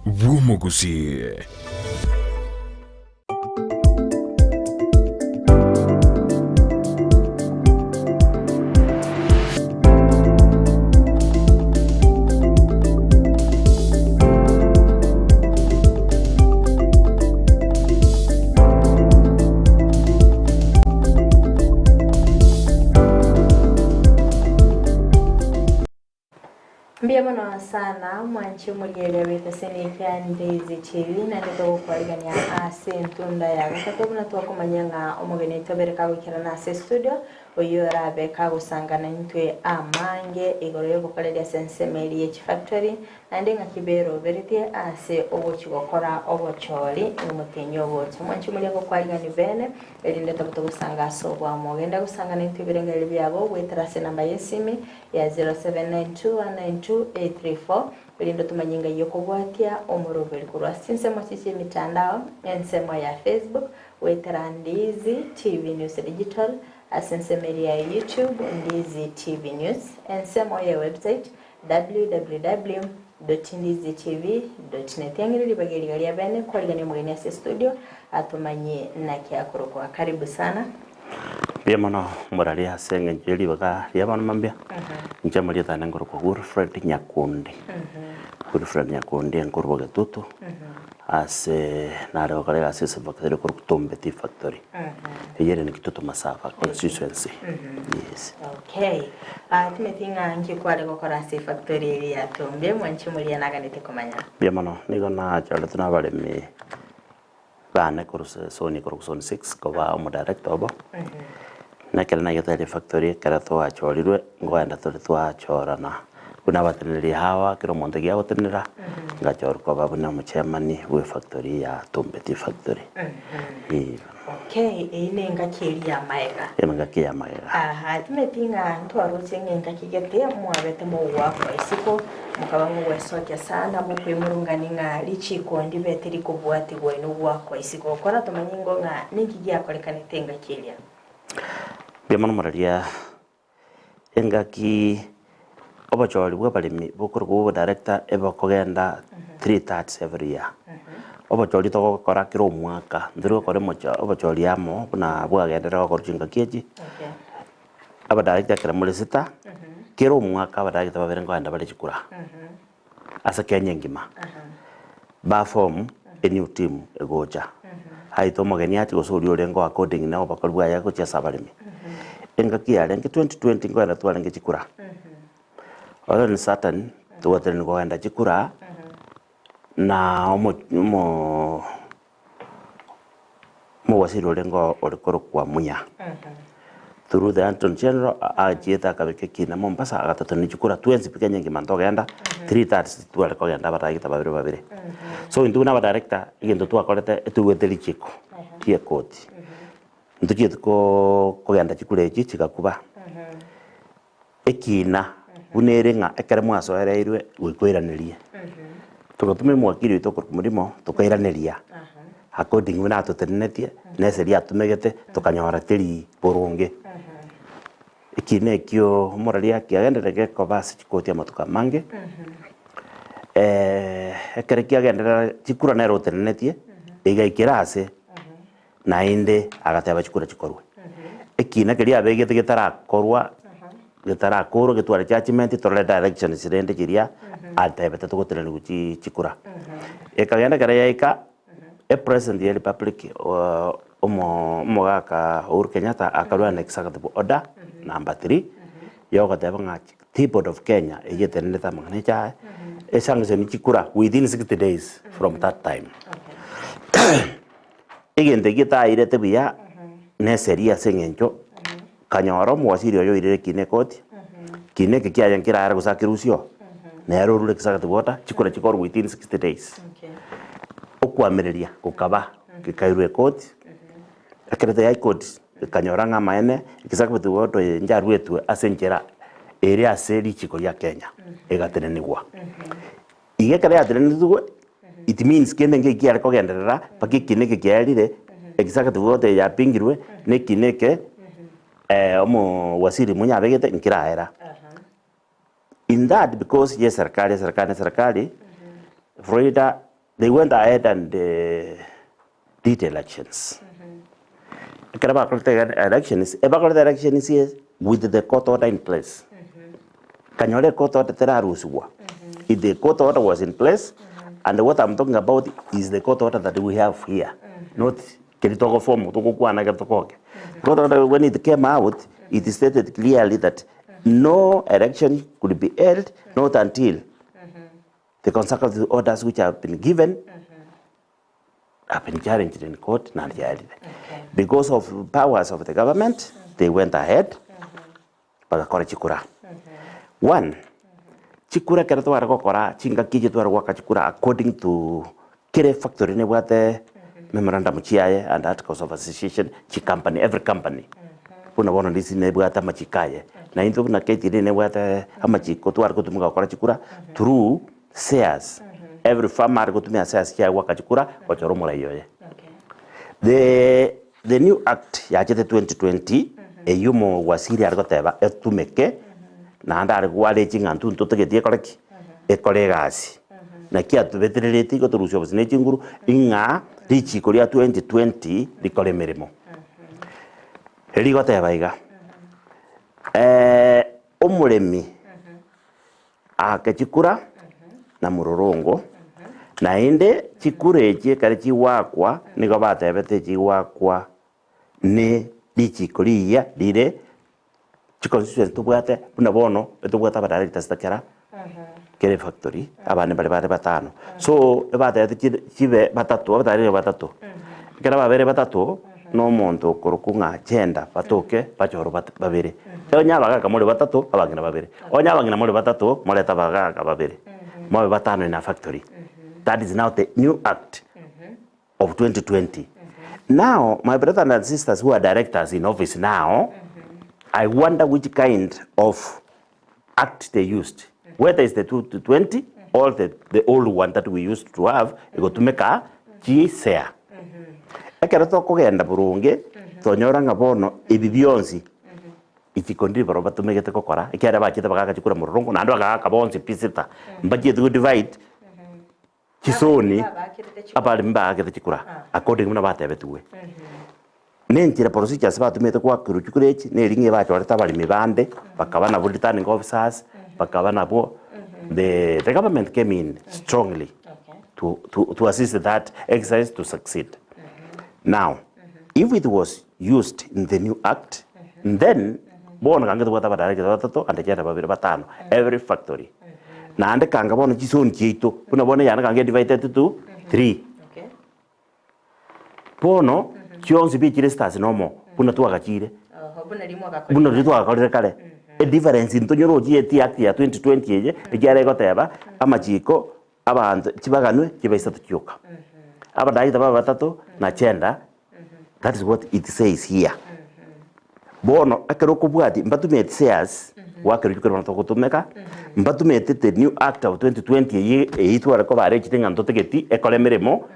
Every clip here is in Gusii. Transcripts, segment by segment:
bw'Omogusii. Mbuya mono sana mwanche omorigereria bw'eteseni kia Ndeizi TV naende togokwarigania ase entunda ya gatato buna twakomanya ng'a omogeni oito abere kagoikerana ase estudio oyio orabe kagosangana intwe amange igoro y'obokoreri ase ensemo eria ye chifactory naende ng'aki beroberetie ase ogochi gokora obochori omotienyi ogocha. Mwanche omoria gokwarigani bene erinde tobe togosanga ase oboamo. Genda gosangana intwe ebirengererio biago goetera ase enamba y'esimi ya 0792192834, erinde tomanye ng'ai okobwatia omoroberi korwa ase chinsemo echi chi'emitandao, ensemo ya Facebook, goetera Ndizi TV News Digital, ase ensemo eria ya YouTube, Ndizi TV News, ensemo ye website, www.ndizitv.net. Ang'e ribaga eriga ria bene kwarigania omogeni ase estudio atomanyie naki akorokwa. Karibu sana. Mbuya mono morari ase engencho ye ribaga ria bono mambia, inche amarieta ane nkorokwa Wilfred Nyakundi. Wilfred Nyakundi nkorwa Bogetutu, ase nare gokora egasi ase efactory ekorokwa Tombe Tea Factory, eyio ere Kitutu Masaba constituency, yes. Okay, ah, timeti ng'a nki kware gokora ase efactory eria ya Tombe, mwanche moria naganete komanya. Mbuya mono, nigo nachoretwe na abaremi Bane korwa zone korwa zone six koba omodirector obo, na ekero naigete aria efactory ekero twachorirwe nkoenda tore twachorana buna abateneneri hawa kera omonto egiya agotenenera, ngachorwa koba buna omochairman bwa efactory ya Tumbe Tea Factory eeh. Okay, eyio ne engaki eria ya magega. Eye nengaki ya magega. Aha, timeti ng'a ntwaroche ng'a engaki gete mwabete mogoakwa isiko, Mokaba mogwesokia sana, mokwemurungania ng'a richiiko ndibete rikobwatigwa inwe goakwa isiko. Koratomanye ingo ng'a ninki giakorekanete engaki eria. Mbuya mono moraria engaki obochori bw'abaremi bokorokwa obodirector ebokogenda three thirds every year. Obochori togokora kera omwaka, ntori gokora omocho obochori amo buna bwagenderera gokorwa chingaki echi. Abadarekita ekero more sita, kera omwaka abadarekita babere nkoenda bare chikura ase Kenya engima, ba form a new team egocha, aete omogeni ache gose oria orenge o according na obokori bwaye gochia ase abaremi. Engaki yarenge 2020 nkoenda twarenge chikura, ore uncertain togwaterania kogenda chikura na omo omo. Omowaziri orenge ore korokwa Munya, through the Attorney General achiete akabeka ekina Mombasa agatotenenia chikura twensi pi Kenya engima ntogenda, three thirds tware kogenda abadarekita babere babere. So intwe buna abadarekta egento twakorete etwaigwete richiko rie ekoti, ntochieti kogenda chikura echi chigakuba. Ekiina buna ere ng'a ekero mwasoereirwe goika oiranerie. Togatoma omowakili oito okorokwa Murimo tokairaneria according buna atotenenetie na eseri atomegete tokanyora teri boronge. Ekiina ekio omorari akiagenderera gekoba ase chikoti amatuko amange, ekero kiagenderera chikura nere otenenetie, egaikera ase. Naende agateba chikura chikorwe. Ekiina keria abegete getarakorwa, getarakorwa getware judgement torore directions rende chiria atebete togotenenigwa chi chikura. Ekagenda ekero yaika, epresident ya republic omo omogaka Uhuru Kenyatta akarua an executive order number three, yogoteba ng'a Tea Board of Kenya eyio etenenete amang'ana echaye, esanction chikura within 60 days from that time. Egento ekio getairete buya neseria ase eng'encho kanyora omowasiri oyo oirire ekina ekoti, kina eke kiaye nkerare gose akerusie oo, nere orure executive order, chikura chikorwa within 60 days. Okoamereria gokaba gekairwa ekoti, ekero ya ekoti ekanyora ng'a amaene executive order eye ncharuetwe ase enchera ere ase richiko ria Kenya, egatenenigwa. Iga ekero yatenenetigwe, it means kende nkeiyo kiare kogenderera mpaka ekina eke kiaerire, executive order eye yapingirwe, na ekina eke omowaziri mwenye abegete nkeraera. In that because ye serikali eserikali na eserikali, Florida. They went ahead and did elections. Ekero bakorete elections, ebakorete elections with the court order in place. Kanyora ecourt order terarusigwa. If the court order was in place, and what I'm talking about is the court order that we have here, not keri togoform togokwana ekero togoke. Court order when it came out, it stated clearly that no election could be held not until the consecutive orders which have been given have been challenged in court na riarire. Because of powers of the government, they went ahead bagakora chikura. One, chikura ekero tware gokora chingaki echi tware goaka chikura according to kere factory nebwate memorandum chiaye and articles of association chicompany every company. Buna bono ndisi nebwate amachiko aye, na intwe buna KTDA nebwate amachiko tware gotumeka gokora chikura through shares, every farmer are gotumia shares chiaye goaka chikura gochora omorai oye. The the new act yachete 2020 eywo omowaziri are goteba etumeke naende are gwarechia ng'a intwe ntotageti ekore ki? Ekore egasi. Naki atubetereretie igo torusia obosio ne chinguru ng'a richiko ria 2020 rikore emeremo. Rigoteba iga, omoremi aake chikura na mororongo, naende chikura echi ekero chigoakwa nigo batebete chigoakwa ne richiko rigiya rire chiconstituency tobwate buna bono etobwate abadirectors ta kera kera efactory abande mbare bare batano. So ebatebete chi chibe batato abadirector batato, ekero babere batato na omonto okorokwa ng'a gender batoke bachorwe bat babere. Onye abagaka more batato abang'ina babere, onye abang'ina more batato morete abagaka babere, mobe batano in a factory. That is now the new act of 2020. Now my brothers and sisters who are directors in office now, I wonder which kind of act they used. Whether it's the 2020 or the, the old one that we used to have, egotumeka chisea. Ekero tokogenda boronge, tonyora ng'a bono ebi bionsi isiko ndiri barobwo batumegete gokora, ekiagera bachete bagaka chikura morongo, naende bagaka bonsi pi sita, mbachieti go divide chisoni abaremi mbaakete chikura according buna batebetigwe. Nenchera procedures batumete goakerwa chikura echi, neri ng'a ebachorete abaremi bande, bakaba nabwo returning officers, bakaba nabwo the the government came in strongly to to to assist that exercise to succeed. Now, if it was used in the new act, then bono kange tobwate abadirector batato and gender babere batano every factory. Naende kanga bono chisoni chiaito, buna bono eyane kanga edivided to three. Okay. Bono chionsi pi chire stars nomo buna twagachire Oho, buna riria mwagakorire. buna riria twagakorire kare edifference ntonyorochi eti act ya 2020 eye ekiagera egoteba amachiko abanto chibaganwe chibe isato chioka. Abadaita babe batato na gender that is what it says here. Bono ekero okobwatia mbatumeti shares goakerwa rikoro bono togotumeka, mbatumete the new act of 2020 eye eywo tware koba arranged ng'a ntotageti ekore emeremo,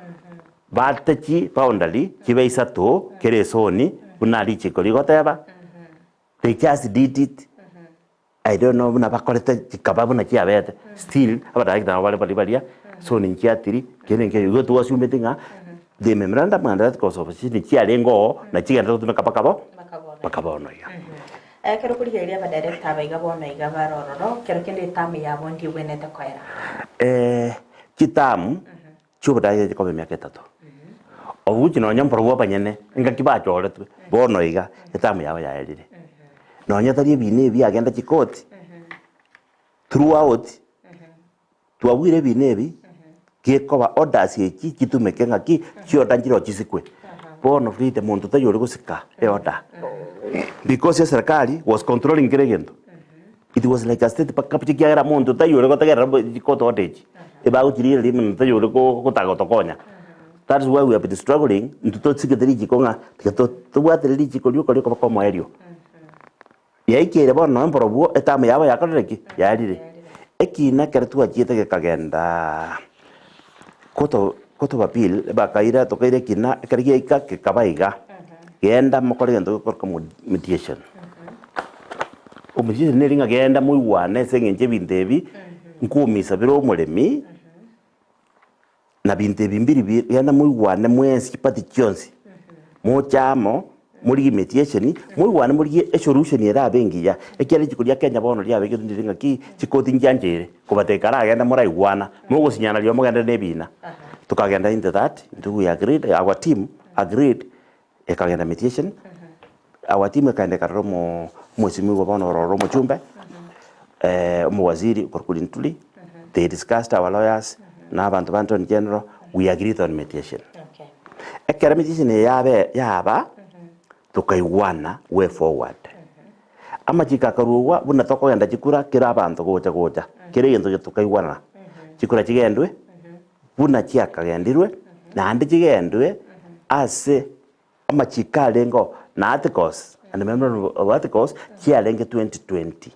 bate chi boundary chibe isato kera esoni buna richiko rigoteba, they just did it I don't know buna bakorete chikaba buna chiabete, still abadaktari nabo bare baria baria, so ninchiatiri kende nkeiyo igo twasumete ng'a the memorandum and articles of association chiarenge oo na chigenderete gotumeka mpaka bo Mpaka bono. mpaka bono iga. Ekero okorigereria abadirector aba iga bono iga bare ororo, kero kende etamu yabo ndibwenerete koera. Chitamu chi'obodaktari chikoba emiaka etato, obuchi nonye mborobwo abanyene engaki bachoretwe bono iga etamu yabo yaerire. Nonye tari ebina ebi biagenda chikoti, throughout, twabwire ebina ebi, gekoba orders echi chitumeke ng'aki, chiorder nchire oo chisikwe. Bono Frida monto taiyo ore gosika eorder, because eserekari was controlling kera egento. It was like a state capture ekiagera monto taiyo ore gotegerera court order echi, ebagochirigereria monto taiyo ore gotaka gotokonya. That is why we have been struggling, intwe tosigete richiko ng'a tiga tobwatire richiko rioka rioka mpaka omoerio. Yaikeire bono nonye mborobwo etamu yabo yakorire ki? Yarire. Ekina ekero twachiete gekagendaa court of court of appeal bakaira tokaira ekina ekero giaika gekaba iga, genda mokore egento gekorokwa mediation. Omediation neri ng'a genda moigwane ase eng'encho ebinto ebi, nkoumisa bire omoremi. Na binto ebi mbiri bi genda moigwane mwensi chipati chionsi, moche amo, morigie mediation, moigwane morigie esolution erabe engiya, ekiagera rituko ria Kenya bono riabegetwe ndire ng'aki chikoti nchiancheire, kobatebia karagende moraigwana, mogosinyana rirorio mogenderere na ebina. Tokagenda into that, intwe we agreed, our team agreed, ekagenda mediation, our team ekaenda ekarora omo omwesimigwa bono ororo omochumbe, omowaziri okorokwa Linturi, they discussed our lawyers, na abanto ba Attorney General, we agreed on mediation. Okay. Ekero mediation eye yabe yaba, tokaigwana way forward. Amachiko akaruogwa buna tokogenda chikura kera abanto gocha gocha, kera egento ge tokaigwanana. Chikura chigendwe, buna chiakagendirwe, naende chigendwe ase amachiko arenge oo, na articles and memorandum of articles chiarenge 2020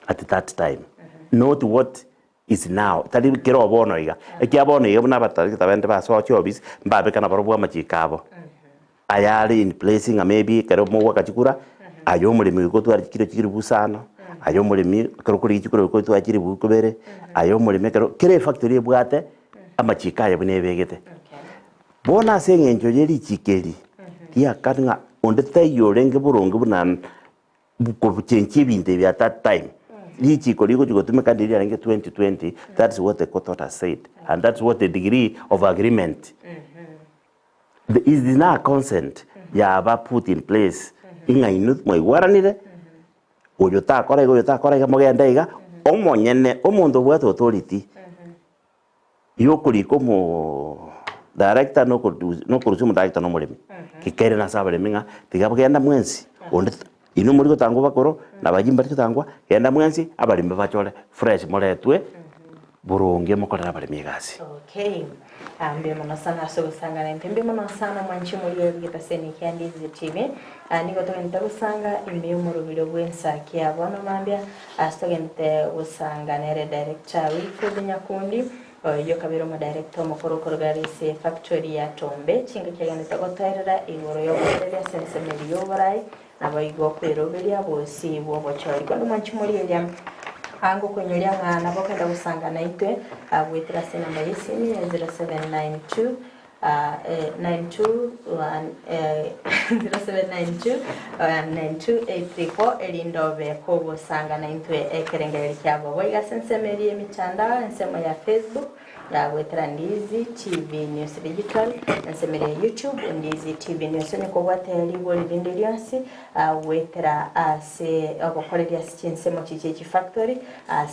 at that time, not what is now, tari kera oo bono iga. Ekia bono iga buna abatagete bande basoa chiofisi, mbabeka nabarobwo amachiko abo. Ayare in place ng'a maybe ekero mogoaka chikura, aye omoremi goika otware chikiro chilifu isano, aye omoremi ekero okorigia chikura goika otware chilifu ibere, aye omoremi ekero, kera efactory ebwate amachiko aye buna ebegete. Bono ase eng'encho ye richiko eri, riakare ng'a onde taiyo orenge boronge buna kochenchia ebinto ebi at that time, richiko rigochia gotumeka ndiri riarenge 2020, that's what the court order said and that's what the degree of agreement. The is now consent yaba put in place ing'a inwe mwaigwaranire, oyo takora iga oyo takora iga mogende iga, omonyene omonto obwate authority yokorika omo director na okorusia omo director na omoremi, gekaire nase abaremi ng'a tiga genda mwensi onde inwe mori gotangwa bakoro na bayio mbari gotangwa, genda mwensi abaremi bachore fresh moretwe boronge mokorere abaremi egasi. Okay. Ah, mbuya mono sana ase ogosangana intwe. Mbuya mono sana omwanchi omoria bw'egetaseni kia Ndizi TV. Ah, nigo togente gosanga ime y'omorobiri bw'ensa kia bono mambia ase togente gosanga nere director Wilfred Nyakundi oyo okabere omodirector omokoro okoruga ase factory ya Tombe chingaki agendete gotoerera igoro y'oboereria ase ensemo eri y'oborai Naboigo kweroberia bosio bw'obochori. Korende omwanchi moria ange okoinyoria ng'a nabo okenda gosanga naintwe goetera ase enamba y'esimi ya 0792 921 0792 92834 erinde obe kogosanga naintwe ekerengererio kiabo. Boigo ase ensemo eria y'emitandao, ensemo ya Facebook, Goetera Ndizi TV News Digital, ensemo eria ya YouTube Ndizi TV News. Onye kobwate rigori rinde rionsi goetera ase obokoreri ase chinsemo chichie chifactory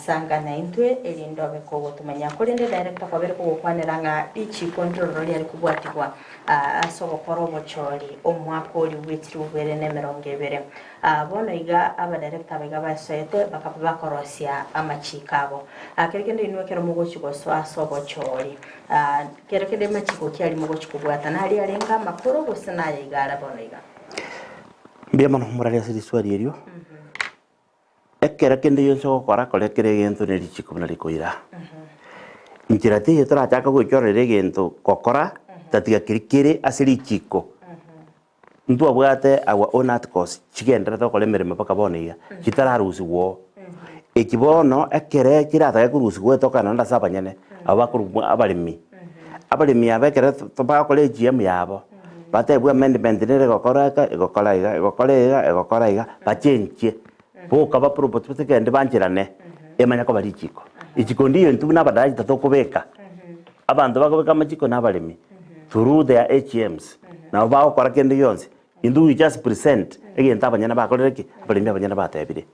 sanga naintwe erinde obe kogotomanya. Korende director kwabere kogokwanera ng'a richiko ndiroro riare kobwatigwa ase ogokora obochori omwaka oria bwechire bobere na emerongo ebere. Bono iga abadirector aba iga basoete bakaba bakorosia amachiko abo. Kero kende inwe ekero mogochia gosoa ase obochori, kero kende machiko ki aria mogochia kobwata? Naria arenge amakoro gose naya iga are bono iga? Mbuya mono morari ase riswali erio. Ekero kende gionsi ogokora, kora kera egento ne richiko buna rikoira. Nchera teiyo torachake goichorera egento gokora, tatiga keria kere ase richiko. Ntwabwate our own articles chigenderete gokora emeremo mpaka bono iga, chitararusigwa oo. Eki bono ekere chiratake korusigwa etokana naende ase abanyene, aba bakorwa abaremi. Abaremi aba ekere bagokora AGM yabo, batebwe amendment nere egokora eka, egokora iga, egokora iga, egokora iga, bachenchie, boka ba propose kende bancherane, emanye koba richiko. Richiko ndiyo intwe buna abadaktari tokobeka, abanto bakobeka amachiko na abaremi, through their AGMs, nabo bagokora kende gionsi, intwe we just present egento abanyene bakorire ki? Abaremi abanyene batebire,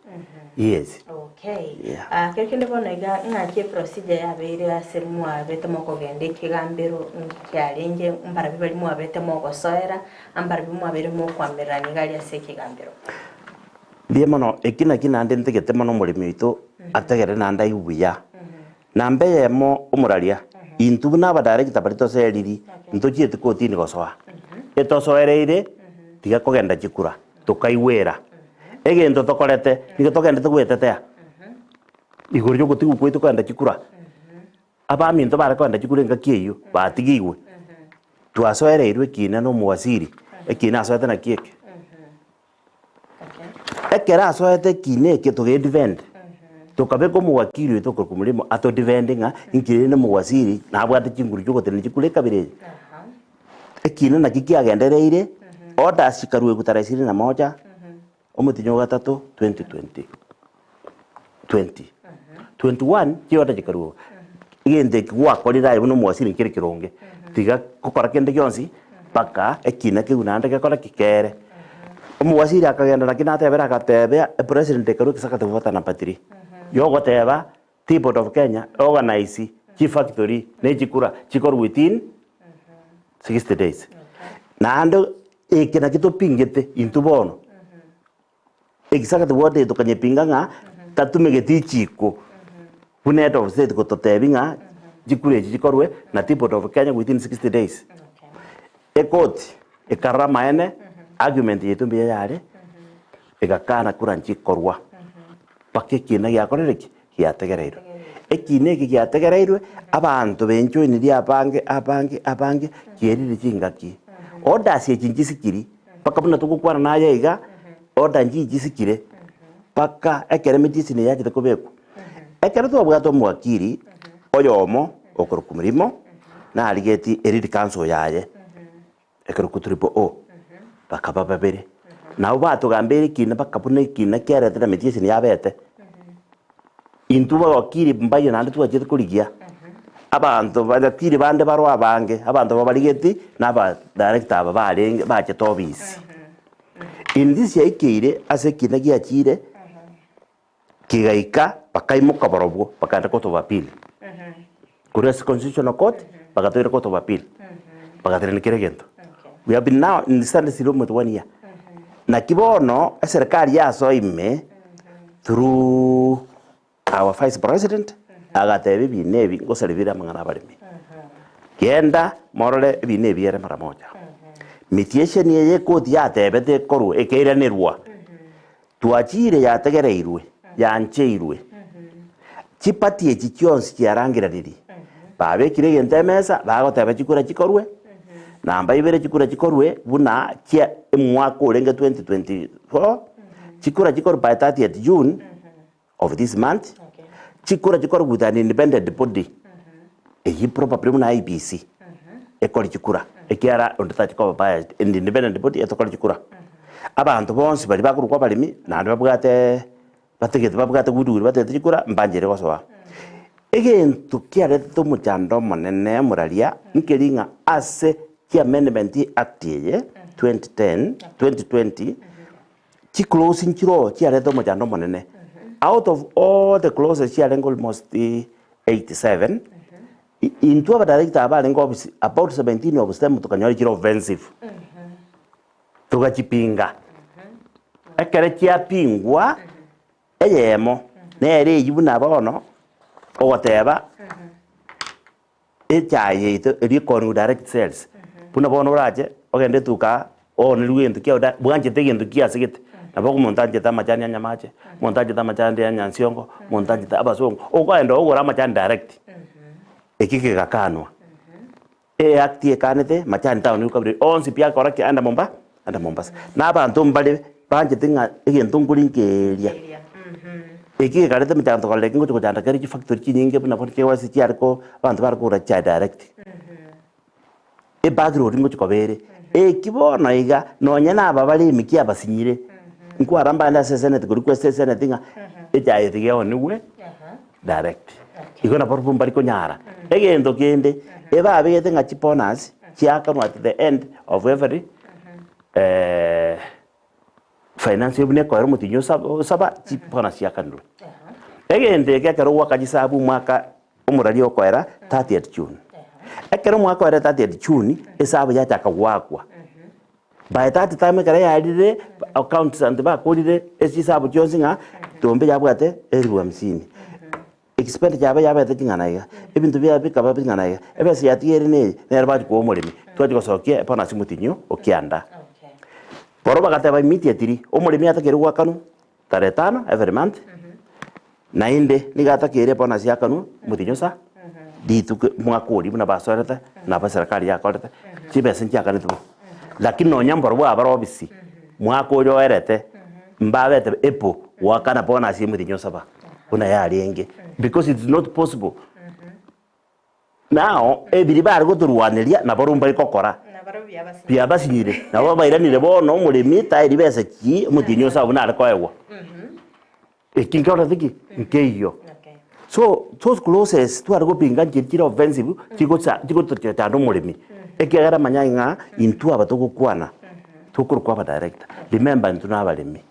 yes. Okay. Yeah. Ah, kero kende bono iga ng'aki eprocedure yabeire ase mwabete mokogenda ekegambero kiarenge mbarabwo baria mwabete mogosoera, mbarabwo mwabeire mokoamererania iga aria ase ekegambero? Mbuya mono, eki naki naende ntagete mono omoremi oito ategerere naende aigwe buya. Namba eyemo omoraria, intwe buna abadirector baria toseriri, ntochieti kotini gosoa. Etosoereire, tiga kogenda chikura, tokaigwera. Egento tokorete, nigo togendete goetetea, igoro yogotigwa kwaito kogenda chikura. Abaminto bare kogenda chikura engaki eyio, batigigwe. Twasoereirwe ekina na omowaziri, ekina asoete naki eke. Ekero asoete ekina eke togedefend. Tokabeka omowakiri oito okorokwa Mrimo atodefende ng'a inki rende omowasiri nabwate chinguru chiogotenenia chikura ekabira eye. Ekina naki kiagendereire, orders chikaruegwa tarehe ishirini na moja, omotienyi o gatato 2020 20. 21 chiorder chikaruegwa, egento eki gwakorire aye buna omowasiri nkere keronge, tiga gokora kende gionsi mpaka ekina kegwe naende gekore ki? Kere. Omowasiri akagenda naki natebera agatebia epresident ekarua executive order number 3 yogoteba Tea Board of Kenya organize chifactory ne chikura chikorwa within 60 days. Naende eke nakio topingete intwe bono, executive order eye tokanyepinga ng'a tatumegeti richiko buna head of state gototebia ng'a chikura echi chikorwe na Tea Board of Kenya within 60 days. Ekoti ekarora amaene, argument yaito mbuya yare, egakana kura nchikorwa mpaka ekiina giakorire ki? Giategereirwe. Ekiina eke giategereirwe, abanto benjoinirie abange abange abange, kierire chingaki. Orders echi nchisikiri, mpaka buna togokwana naye iga, order nchichisikire, mpaka ekero emedicine yachete kobekwa. Ekero twabwate omowakiri oyomo okorokwa Mrimo, narigetie eread council yaye, ekerokwa triple O, bakaba babere. Nabo batogambeire ekina mpaka buna ekina kiaretire na mediation yabete. Intwe abawakiri mbaye naende twachete korigia, abanto abawakiri bande baroo abange, abanto babarigeti na aba director aba barenge bachete obisi. In this yaikeire ase ekina giachire. Kegaika bakaimoka barobwo bakaenda court of appeal. Korwa ase constitutional court bagatoira court of appeal. Bagatenenia kera egento. We have been now in standstill almost one year. Naki bono eserikari yasoa ime through our vice president agateba ebina ebi ngosaria bire amang'ana abaremi. Genda morore ebina ebi ere mara moja. Mediation eye ekoti yatebete ekorwe ekeiranerwa. Twachire yategereirwe, yancheirwe. Chipati echi chionsi chiarangeranirie. Babekire egento emesa, bagoteba chikura chikorwe, namba ibere chikura chikorwe buna chia omwaka orenge 2024, chikura chikorwe by 30th June of this month, chikura chikorwe with an independent body, eyio probably buna IEBC, ekore chikura, ekiara onde tachi koba biased, an independent body etokore chikura. Abanto bonsi baria bakorokwa abaremi, naende babwate bategete babwate goodwill batagete chikura, mbanchere gosoa. Egento kiaretete omochando omonene omoraria, nkeri ng'a ase chiamendment act eye 2010, 2020, Chiclause nchiroo chiarete omochando omonene. Out of all the clauses chiarenge almost 87, intwe abadirector aba barenge office about 17 of them tokanyora chire offensive. Togachipinga. Ekero chiapingwa, eyemo nere eywo buna bono ogoteba. Echae yaito eria ekorwa direct sales, buna bono orache ogende etuka aa oonerwe egento kiago da bwanchete egento kiasegete, nabo omonto anchete amachani a nyamache, omonto anchete amachani a nyansiongo, omonto anchete abasongo, okoenda ogore amachani direct, ekio kegakanwa. Eact ekanete machani town kabere onsi pi akora ki enda Momba enda Mombasa. Na abanto mbare banchete ng'a egento nkori nkeria. Eki gekareta emechando korora eki ngochia gochanda kere chifactory chinyinge buna bono chiawasi chiare ko abanto bare kogora chiaye direct. Ebackroad ngochia koba ere, eki bono iga nonye na aba baremi ki abasinyire, nkwara mbande ase esenate ko request esenate ng'a echaye tiga eonigwe direct. Igo nabarobwo mbari konyara. Egento kende, ebabegete ng'a chibonus chiakanwa at the end of every Finance buna ekoera omotienyi osaba chibonus chiakanirwe. Egento eke ekero gwaka chisabu omwaka omorari okoera 30th June. Ekero omwaka oerete 30th June, esabu yachaka goakwa. By that time ekero yarire accountant bakorire chisabu chionsi ng'a tombe yabwate elfu hamsini, expenditure yabo yabete ching'ana iga, ebinto biaye bikaba bing'ana iga, ebesa yatigaire neye, nere bachia koa omoremi, twachia gosokia ebonus omotienyi o kianda. Bono bagateba immediately, omoremi atakeire goakanwa tarehe tano every month, naende nigo atakeire ebonus yakanwe omotienyi osa rituko omwaka oria buna basoerete nabo eserekari yakorete, chibesa nchiakanetwe bo. Lakini nonya mborobwo abare obisi, mwaka oria oerete, mbabete able goakana bonus ya omotienyi osaba. buna yarenge because it's not possible. Now, ebiri bare gotorwaneria nabarobwo mbari gokora. Nabarobwo biabasinyire. Biabasinyire, nabo bairanire bono omoremi taeri besa chi omotienyi ose abwo nare koegwa. Eki nkerorete ki? Nkeiyo. Okay. So, those clauses tware gopinga nchiri chire offensive, chigocha chigotochanda omoremi. Ekiagera manya ng'a intwe aba togokwana, tokorokwa abadirector. Remember intwe na abaremi.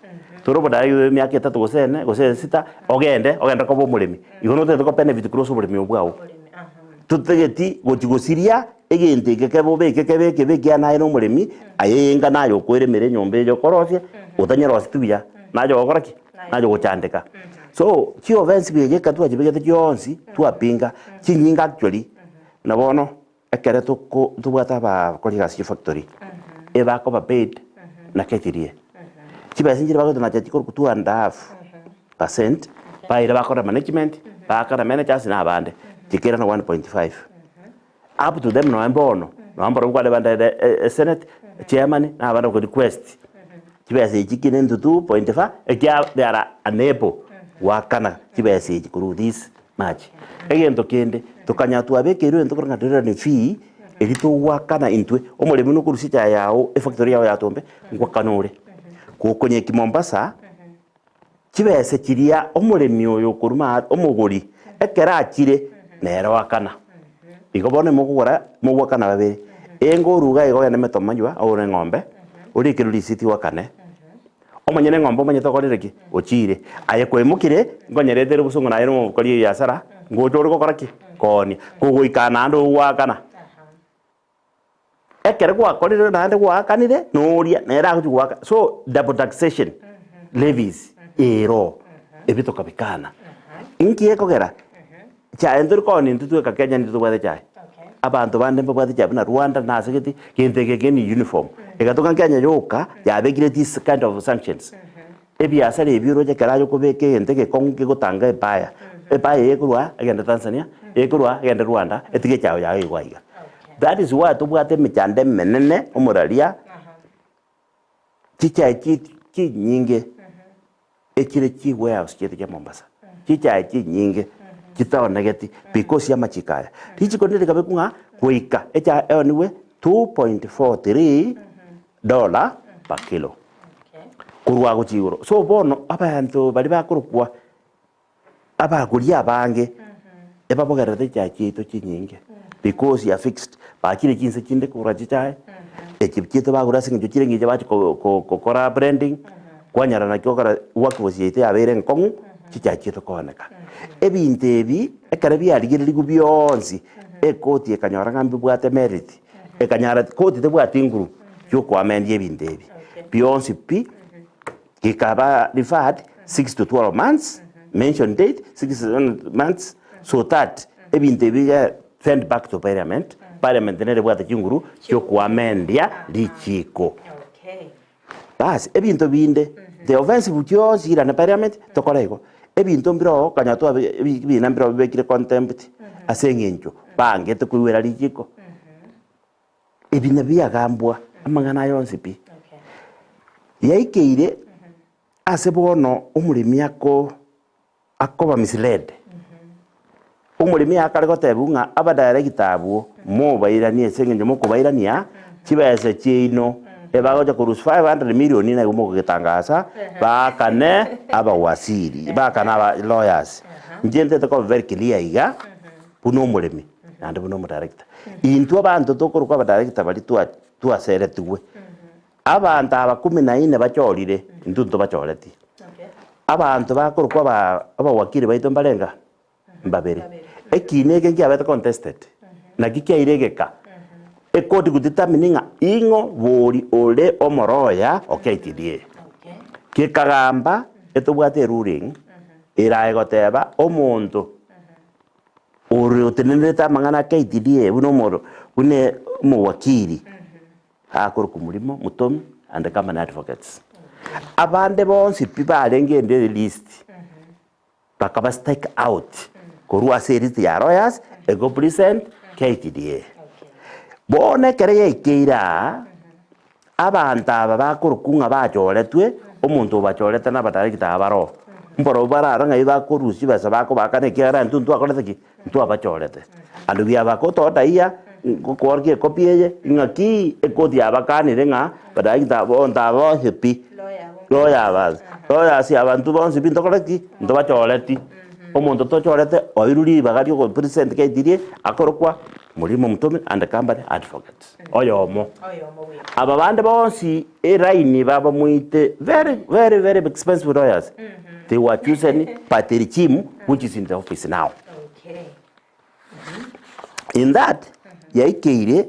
Tore obodirector emiaka etato gose ene, gose esita, ogende, ogende koba omoremi. Igo notagete ko benefit korwa ase oboremi obwo bwao. Oboremi, aha. Totageti gochi gosiria egento eke kebe obeke kebe ekebe ekiagera naye na omoremi, aye enga naye okoeremera enyomba eye okorosia, otanyeroseti buya, naye ogokora ki? Naye ogochandeka. So, chioffense egeka twachibegete chionsi, twapinga, chinyinga actually, na bono, ekere toko tobwate abakori egasi chifactory, ebakoba paid na KTDA. Chibesa nchire bagotonacha chikorokwa two and half percent, baira bakora management, bakora managers na abande, chikairana 1.5. Up to them nonye bono, nonye mbarabwo kware bande esenate, chairman, na abande bako request, chibesa echi kina into 2.5, ekia they are unable goakana chibesa echi korwa this much. Egento kende, tokanya twabekeirwe egento korwa ng'a delivery fee, eri togoakana intwe, omoremi nokorusia echae yago efactory yago yatombe, ngoakana ore. Gokonyeki Mombasa, Chibese chiria omoremi oyo okoruma aa omogori, ekero achire, nere oakana. Igo bono mokogora mogoakana babere, engo oruga iga ogende metomaywa ogore eng'ombe, orikerwe risiti oakane, omonyene eng'ombe omanyete okorire ki? Ochire. Aye kwaimokire, nkonyeretere bosongo naye na omokori ebiasara, ngocha ore gokora ki? Koonia. Kogoika naende ogoakana. Ekero gwakorire naende gwaakanire, noria nere agochia goaka. So double taxation levies ero ebio tokabikana. Inki gekogera? Chae ntori koonia intwe tweka Kenya intwe tobwate chae. Abanto bande mbabwate chae buna Rwanda na ase gete, gento eke kende uniform. Egatoka Kenya yoka yabekire this kind of sanctions. Ebiasara ebio oroche ekero aye okobeka egento egekong'u kegotanga ebaya, ebaya eye ekorwa aa egende Tanzania, ekorwa aa egende Rwanda, etige echago yago igwa iga. That is why tobwate emechando emenene omoraria, chichae chi chinyinge echire chi warehouse chiaito chia Mombasa, chichae chinyinge chitaonegeti because ya amachiko aya. Richiko rinde rikabekwa ng'a goika echae eoniwe 2.43 dollar per kilo. Korwa gochia igoro. So bono abanto baria bakorokwa abagoria abange, ebabogererete chichae chiaito chinyinge because ya fixed. Bachire chinse chinde kogora chichae, echi chiaito bagora ase eng'encho chire eng'encho bachi ko- ko- kokora branding, kwanyora naki gokora workforce yaito yabeire enkong'u, chichae chiaito kooneka. Ebinto ebi, ekero biarigererigwe bionsi, ekoti ekanyora ng'a mbibwate merit, ekanyara koti tebwati nguru chiokoamendia ebinto ebi bionsi pi, gekaba referred 6 to 12 months, mention date 6 to 12 months, so that ebinto ebi biga send back to parliament, parliament nere ebwate chinguru chiokoamendia richiko. Bas, ebinto binde, the offensive chionsi irane parliament, tokore igo. Ebinto mbire oo okanya twabe ebina mbire oo bibekire contempt ase eng'encho bangete koigwera richiko. Ebi nabiagambwa amang'ana aya onsi pi. Yaikeire ase bono omoremi ako akoba misled. Omoremi akare gotebiwa ng'a abadirector abwo mobairanie ase eng'encho mokobairania chibesa chiaino ebagocha korusia 500 million naigo mogogetangasa baakane abawasiri baakane aba lawyers. Inche ntete koba very clear iga. Buna omoremi, naende buna omodirector. Intwe abanto tokorokwa abadirector baria twa twaseretigwe, abanto aba kumi na ine bachorire, intwe ntobachoreti. Abanto bakorokwa aba abawakili baito mbarenga? Mbabere. Ekina eke nkiabete contested, naki kiaire egeka, ekoti godetermine ng'a ing'o bori ore omoroya o KTDA. Gekagamba, etobwate eruling, erae goteba omonto Ore otenenerete amang'ana a KTDA buna omoro buna omowakili akorokwa Murimo Mutomi and the company advocates. Abande bonsi pi barenge ende list bakaba strike out korwa ase elist ya lawyers ego present KTDA. Bono ekero yaikeire aa, abanto aba bakorokwa ng'a bachoretwe, omonto obachorete na abadirector aba baroo. Mborobwo barara ng'ai bakorusia chibesa bakobaakana ekiagera intwe ntwakorete ki? Ntwabachorete. And we have a court order here, ngokoorokia ecopy eye, ng'aki ekoti yabakanire ng'a badaktari bonsi aba bonsi pi, lawyer abas, lawyers aba intwe bonsi pi ntokore ki? Ntobachoreti. Omonto tochorete oirwe ribaga ria ogopresent KTDA akorokwa Murimo Mutumi and Company Advocates, oyomo. Oyomo bweka. Aba bande bonsi eraini babamoite very very very expensive lawyers they were chosen by the regime which is in the office now. Okay. In that yaikeire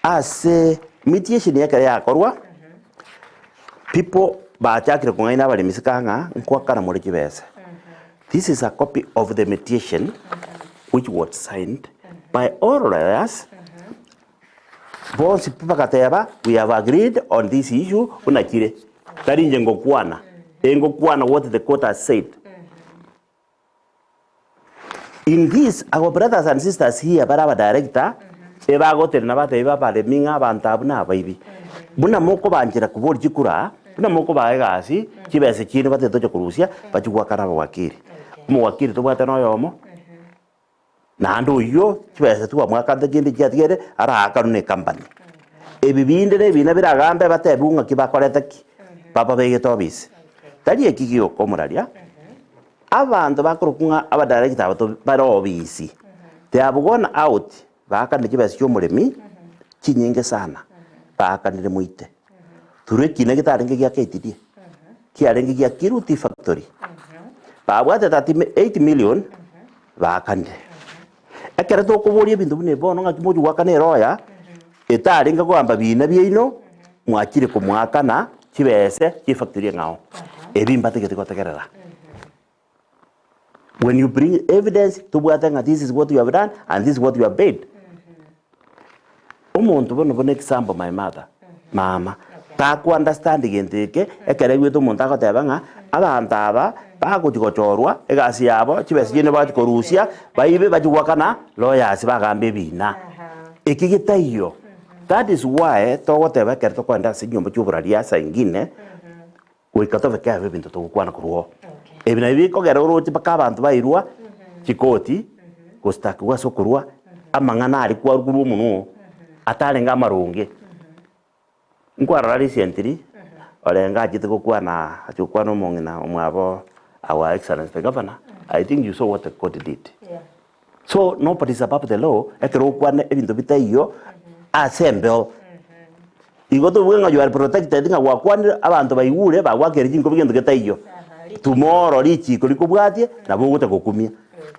ase mediation ekero yakorwa people bachakire kong'aina abaremi isiko ng'a nkoakana more chibesa. This is a copy of the mediation which was signed by all lawyers bonsi pi bagateba we have agreed on this issue buna kire. Tari inche ngokwana, engokwana what the court has said. In this, our brothers and sisters here bare abadirector, ebagotenena batebi babaremi ng'a abanto abwo nabaibi. Buna mokobanchera koboria chikura, buna mokobaa egasi, chibesa chiaino batete tocha korusia, bachie goakana abawakili. Omowakili tobwate na oyomo, naende oyio chibesa twamwakanete chinde chiatigere, araakanwe na ecompany. Ebi binde na ebina biragambe batebiwe ng'aki bakorete ki, bababegete obisi. Tari eki gioka omoraria. Abanto bakorokwa ng'a abadirector aba to bare obisi, they have gone out baakanire chibesa chi'omoremi chinyinge sana, baakanire moite. Through ekina getarenge gia KTDA, kiarenge gia Kiru Tea Factory, babwate 38 million baakanire. Ekero tokoboria ebinto buna ebi bono ng'aki mochi goakana eroya, etarenge kogamba bina biaino, mwachire komoakana chibese chi'efactory eng'ao. Ebi mbatagete gotegerera. When you bring evidence, tobwate ng'a this is what you have done and this is what you have paid. Omonto bono buna example my mother, mama, taku understand gento eke, ekero aigwete omonto agoteba ng'a abanto aba bagochi gochorwa egasi yabo chibesa chiaino bagochi korusia, baibe bachie goakana lawyers bagambe ebina. Eki getaiyo, that is why togoteba ekero tokoenda ase chinyomba chia oboraria saa ingine, goika tobe careful ebinto togokwana korwa oo. Ebi nabio bikogera oroche mpaka abanto bairwa chikoti, gostakiwa ase okorwa amang'ana aria kwarwa korwa omonwa oo, atarenge amaronge. Nkwarora recently, orenge achete gokwana achia gokwana omong'ina omwabo our excellency the governor, I think you saw what the court did. So nobody is above the law, ekero okwana ebinto bitaiyo ase embeo, igo tobue ng'a you are protected ng'a gwakwanire abanto baigure bagwakeire chinkobi gento getaiyo, tomorrow richiko rikobwatie nabo ogocha gokumia.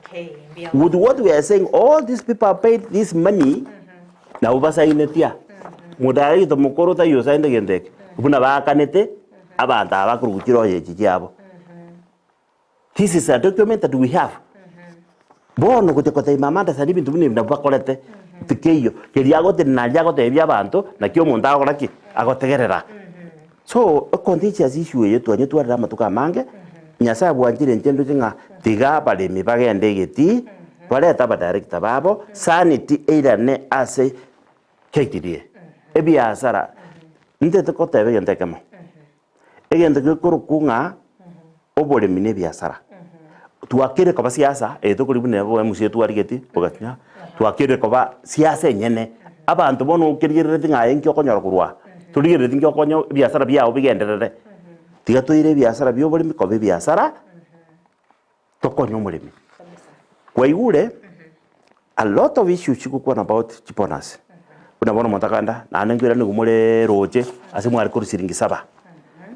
Okay, mbuya With what we are saying all these people have paid this money, nabo basainetie aa, modaregete mokoro taiyo osainete gento eke, buna baakanete abanto aba bakorwa chiroho echi chiabo. This is a document that we have. Bono gocha gotebia mama Anderson ebinto buna ebi nabwo bakorete, tikeiyo. Keria agotenena aria agotebia abanto, naki omonto agokora ki? Agotegerera. So, econtentious issue eye twanyetwarire amatuko amange, Nyasaye bwanchire inche ndoche ng'a tiga abaremi bagende egetii, barete abadirector babo, sanity eirane ase KTDA. Ebiasara, ntete koteba egento ekemo, Egento gekorokwa ng'a oboremi na ebiasara. Twakeire koba siasa eye tokori buna ebo MC etwarigeti ogatinya, twakeire koba siasa enyene. Abanto bono okerigerereti ng'a aye nki okonyora korwa aa, torigerereti nki okonya ebiasara biago bigenderere. Tiga toire ebiasara bia oboremi koba ebiasara tokonye omoremi. Kwaigure a lot of issues chigokwana about chibonus, buna bono omonto akagenda naende nkoirana nigo more roche ase mware korwa siringi saba,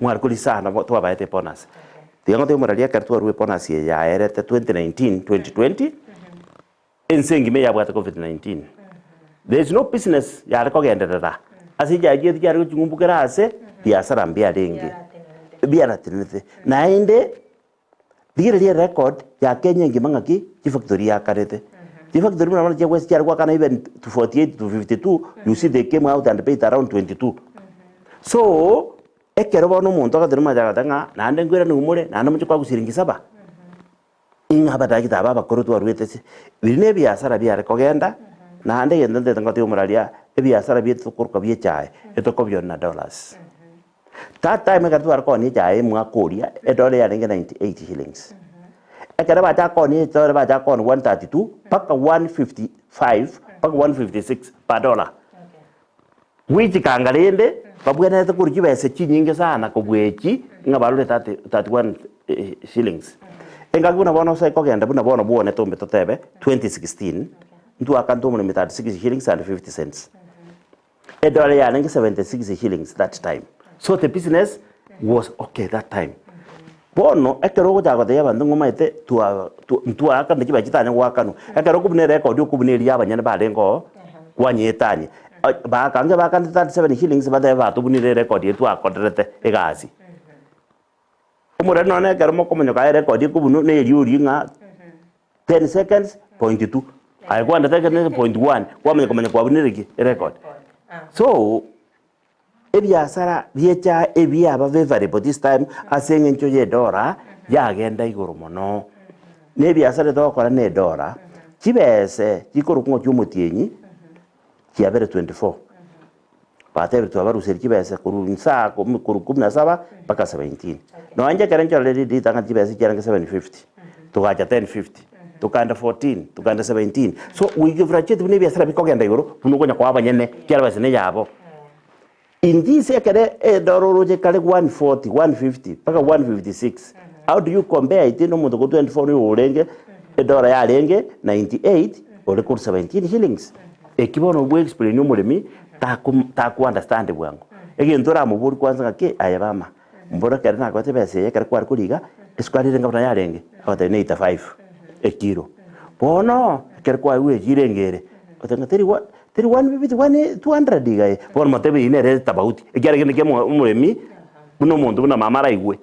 mware korwa isano bo twabaete ebonus. Tiga ngotebie omoreri ekero twarure ebonus eye yaerete 2019, 2020, ense engima eyabwate covid 19, there is no business yare kogenderera ase chiachiete chiare goching'umbu kera ase, biasara mbiarenge, biaratenenete. Naende. Rigereria erecord ya Kenya engima ng'aki chifactory yakarete. Chifactory buna bono chiagoesa chiare goakana even to 48 to 52, you see they came out and paid around 22. So, ekero bono omonto agatera omochie agoteba ng'a naende nkoirane umore, naende moche koagwa siringi saba, ing'a abadagita aba abakoro twaruete ase, biria na ebiasara biare kogenda, naende egento ntagete ngotebi omoraria, ebiasara biaito tokoroka bia echae, etokobiona dollars. That time ekero tware koonia echae omwaka oria, edollar yarenge 98 shillings. Ekero bachaka koonia edollar bachaka koonia 132 mpaka 155 mpaka 156 per dollar. Goichikanga rende, babwenerete korwa chibesa chinyinge sana kobua echi ng'a barure 30 31 shillings. Engaki buna bono ase ekogenda buna bono bwone tombe totebe 2016, ntwakante omoremi 36 shillings and 50 cents. Edollar yarenge 76 shillings that time. So the business was okay that time. Bono ekero ogochaka gotebia abanto ng'a omanyete twa twa ntwaakana chibesa chitanya goakanwa, ekero okobuna erecord okobuna eria abanyene barenge oo, kwanyetania. Bakange bakanete 37 shillings batebe batobunire erecord eye twakorerete egasi. Omorero nonye ekero mokomonyoka aye erecord ekobunwa na eria oria ng'a 10 seconds point two, aye kwandete ekero ne point one, kwamanya komanya kwabunire ki? Erecord. So. Ebiasara biecha ebiaba favourable this time ase eng'encho y'edora yagenda igoro mono. Na ebiasara togokora na edora, chibese chikorokwa ng'a chi'omotienyi chiabere 24. Batebire twabaruseria chibese korwa nsaa korwa kumi na saba mpaka 17. Nonya inche ekero nchorire ritang'ani chibese chiarenge 750, togacha 1050, tokaenda 14, tokaenda 17. So we differentiate buna ebiasara bikogenda igoro buna okonya koa abanyene ekiagera bese neyabo. Indisi ekere edora oroche kare 140, 150 mpaka 156, how do you compare it na omonto ko 24 nigo orenge edora yarenge 98 ore korwa 17 shillings. Eki bono obwo explain omoremi taku taku understand bwango. Egento oramoborie kwanza ng'aki aye mama, mboro ekero nagoete ebesa eye ekero kware koriga, esukari ere buna yarenge, agotebia ne 85 ekilo. Bono ekero kwaigwa echiro enge ere, ogoteba ng'a teri one teri 150 one 200 iga eh, bono motebie eywo nere etabauti, ekiagera kende kia omoremi buna omonto buna mama araigwe.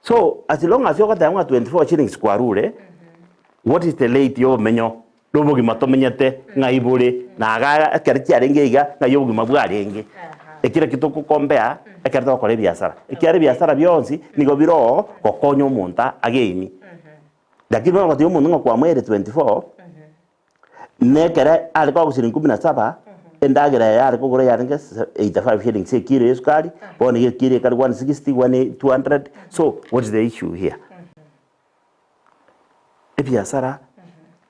So as long as ogoteba ng'a 24 shillings kwarure, what is the rate ya obomenyo na obogima tomenyete ng'ai bore, na iga ekero kiarenge iga ng'ai obogima bwarenge. Ekio nakio togokompea ekero togokora ebiasara, ekiagera ebiasara bionsi nigo bire oo gokonya omonto againi. Lakini bono gotebia omonto ng'a kwamoeire 24, na ekere are koa siringi kumi na saba, endagera eye are kogora yarenge 85 shillings ekilo ya esukari, bono iga ekilo ekare 160, 1 200, so what is the issue here? Ebiasara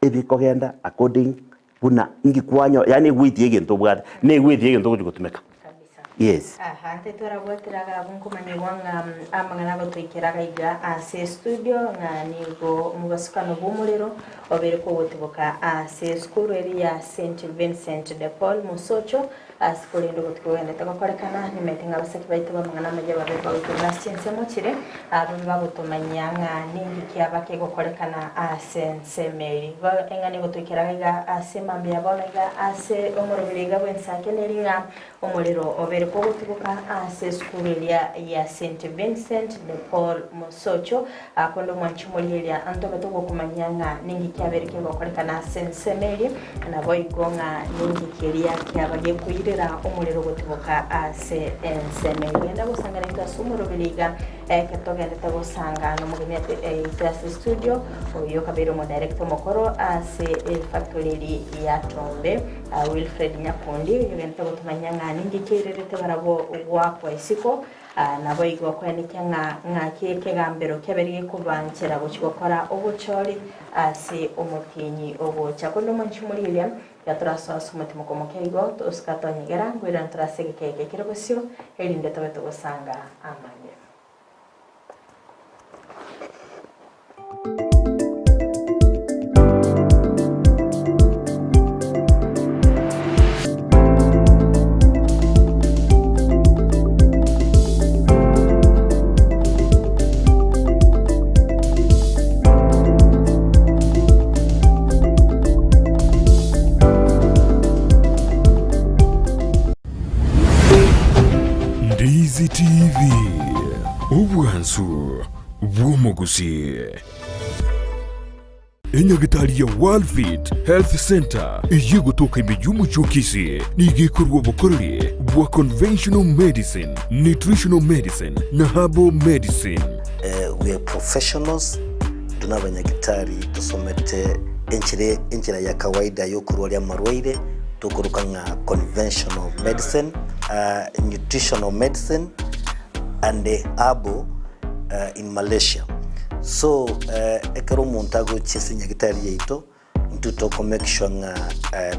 ebikogenda according buna inki kwanyo yaani egweti ya egento obwate, na egweti ya egento ogochi gotumeka. Kabisa. Yes. Aha, nte twarabwatire iga abwo nkomanyigwa ng'a amang'ana agotoikera iga iga ase estudio ng'a nigo omobasukano bw'omorero obeire kogotiboka ase esukuru eria ya St Vincent de Paul Mosocho Ase korende obotuko bogendete gokorekana, nimaete ng'a abasake baito b'amang'ana amaya babe bagoikerana ase chinsemo chire, babe bagotomanyia ng'a ninki kiaba kegokorekana ase ensemo eye. Igo eng'ana egotoikera iga ase mambia bono iga ase omoroberi iga bw'ensake neri ng'a omorero obeire kogotuboka ase esukuru eria ya St Vincent de Paul Mosocho, Akonde omwanchi omorieria ntobe togokomanyia ng'a ninki kiabeire kegokorekana ase ensemo eria, naboigo ng'a ninki keria kiaba gekoirera omorero gotiboka ase ensemo eria. Genda gosanga naintwe ase omoroberi iga, ekero togendete gosanga nomogeni oito ase estudio, oyio okabeire omodirector omokoro ase efactory eria ya Tombe, Wilfred Nyakundi, oyio ogendete gotomanyia ng'a ninki kiairerete barabwo goakwa isiko. Naboigo koenekia ng'a ng'aki ekegambero kiabeire gekobanchera gochia gokora obochori ase omotienyi ogocha. Korende omonche omorigereria, tiga torasoe ase omotimoko omoke igo, tosika tonyegera, nkoirana tore ase egeka eke kere bosio, erinde tobe togosanga amange. Ndizi TV, obwansu bw'omogusii. Enyagitari ya Worldfit Health Center eyio egotoka ime y'omochie o Kisii nigo ekorua obokoreri bwa conventional medicine, nutritional medicine na herbal medicine. We are professionals, intwe nabanyagitari tosomete enchera enchera ya kawaida yokorwaria amarwaire tokoroka ng'a conventional medicine, nutritional medicine. and herbal in Malaysia. So ekero omonto agochia ase nyagetari yaito, intwe toko make sure ng'a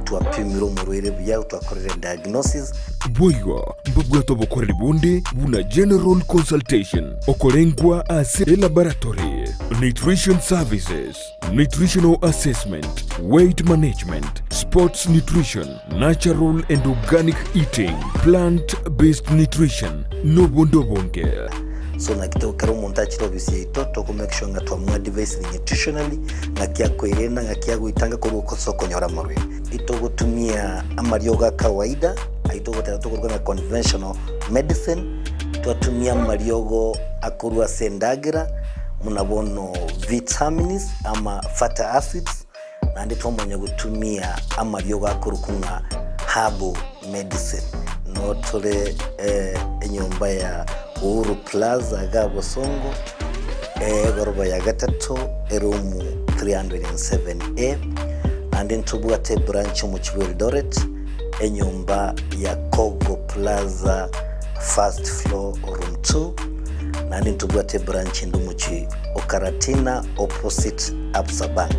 twapimire omorwaire buya, twakorire diagnosis. Boigo mbabwate obokoreri bonde buna general consultation, okorengwa ase elaboratory, nutrition services, nutritional assessment, weight management, sports nutrition, natural and organic eating, plant based nutrition, nobonde obonge. So naki to kera omonto achire ofisi yaito toko make sure ng'a twamoadvisire nutritionally ng'aki akoerenda ng'aki agoitanga korwa ase okonyora amarwaire. Itogotumia amariogo a kawaida ayio togoteba tokoruga ng'a conventional medicine, twatumia amariogo akorwa ase endagera buna bono vitamins ama fatty acids, naende twamanya gotumia amariogo akorokwa ng'a herbal medicine. Noo tore enyomba ya Uhuru Plaza iga Bosongo, egoroba ya gatato, eroom 307A, naende ntobwate ebranch omochie bwa Eldoret, enyomba ya Kogo Plaza first floor room 2, naende ntobwate ebranch ende omochie o Karatina opposite Absa Bank.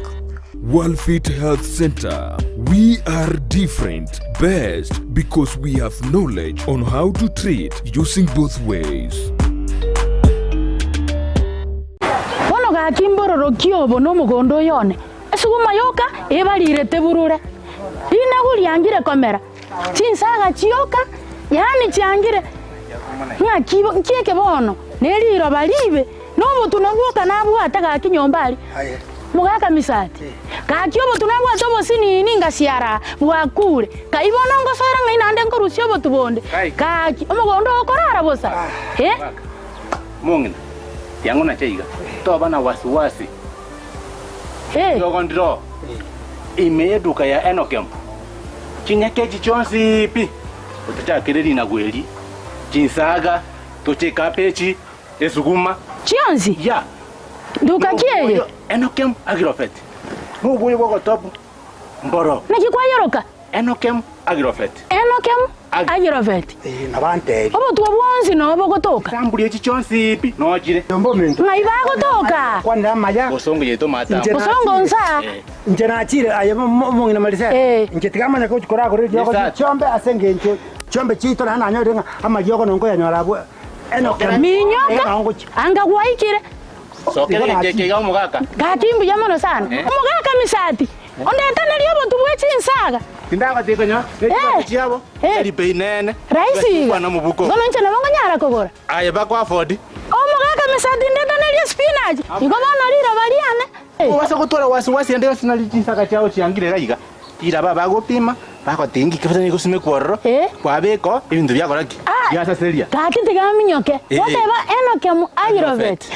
Worldfit Health Center, we are different, best because we have knowledge on how to treat using both ways. Bono gaki mbororokie obo nomogondo oyo one, esuguma yoka ebarirete burure, rinagu riangire komera, chinsaga chioka, yaani chiangire, ng'aki nki eke bono? Neriroba ribe, nobotunwa bwoka nabwate gaki nyomba aria. Mogaka Misati, Gaki obotu nabwate obosinini ngasiara bwakure, kai bono ngosoera ng'ai naende nkorusia obotu bonde? Gaki omogondo oo okorara bosa, eh? Mong'ina, tiang'o nache iga, toba na wasiwasi. Eh. Riogo ndiro ime y'eduka ya Enokemu, chinyeke echi chionsi pi, otochakere rinagu eri, chinsaga, toche ekabechi, esuguma. Chionsi? Ya. Nduka ki eye? Enokemu Agirofeti, noboyo bw'ogotobu mboro. Naki kwayoroka? Enokemu Agirofeti. Enokemu Agirofeti. Obotwa bwonsi noo bogotoka. Chamburi echi chionsi pi nochire. Ng'ai bagotoka? Bosongo yaito matambo. Bosongo nsa. Inche nachire aye omong'ina Marisela, Eh. inche tigamanya gochi koragora eriogo Yes, sir. chiombe ase engencho chiombe chiaito naende nanyorire ng'a amariogo nonkoyanyora abwo Enoka. Minyoka anga gwaikire. Sokera egechie eke iga omogaka. Gaki mbuya mono sana. Omogaka Misati, ondetanerie obotu bwe chinsaga. Tindagotebia konya ne chibando chiabo tari bei nene. Rahisi iga. Kwana omobuko. Bono inche nabo nkonyara kogora. Aye bako afford. Omogaka Misati ndetanerie spinach. Igo bono riroba riane. Obasa gotwara wasiwasi ende yonsi nari chinsaga chiao chiangire iga iga. Riraba bagopima, bagotiga inki kebisa nigo gosimekwa ororo, kwabeka oo, ebinto biakora ki? Biasaseria. Gaki tiga aminyoke, goteba Enoke Airobet,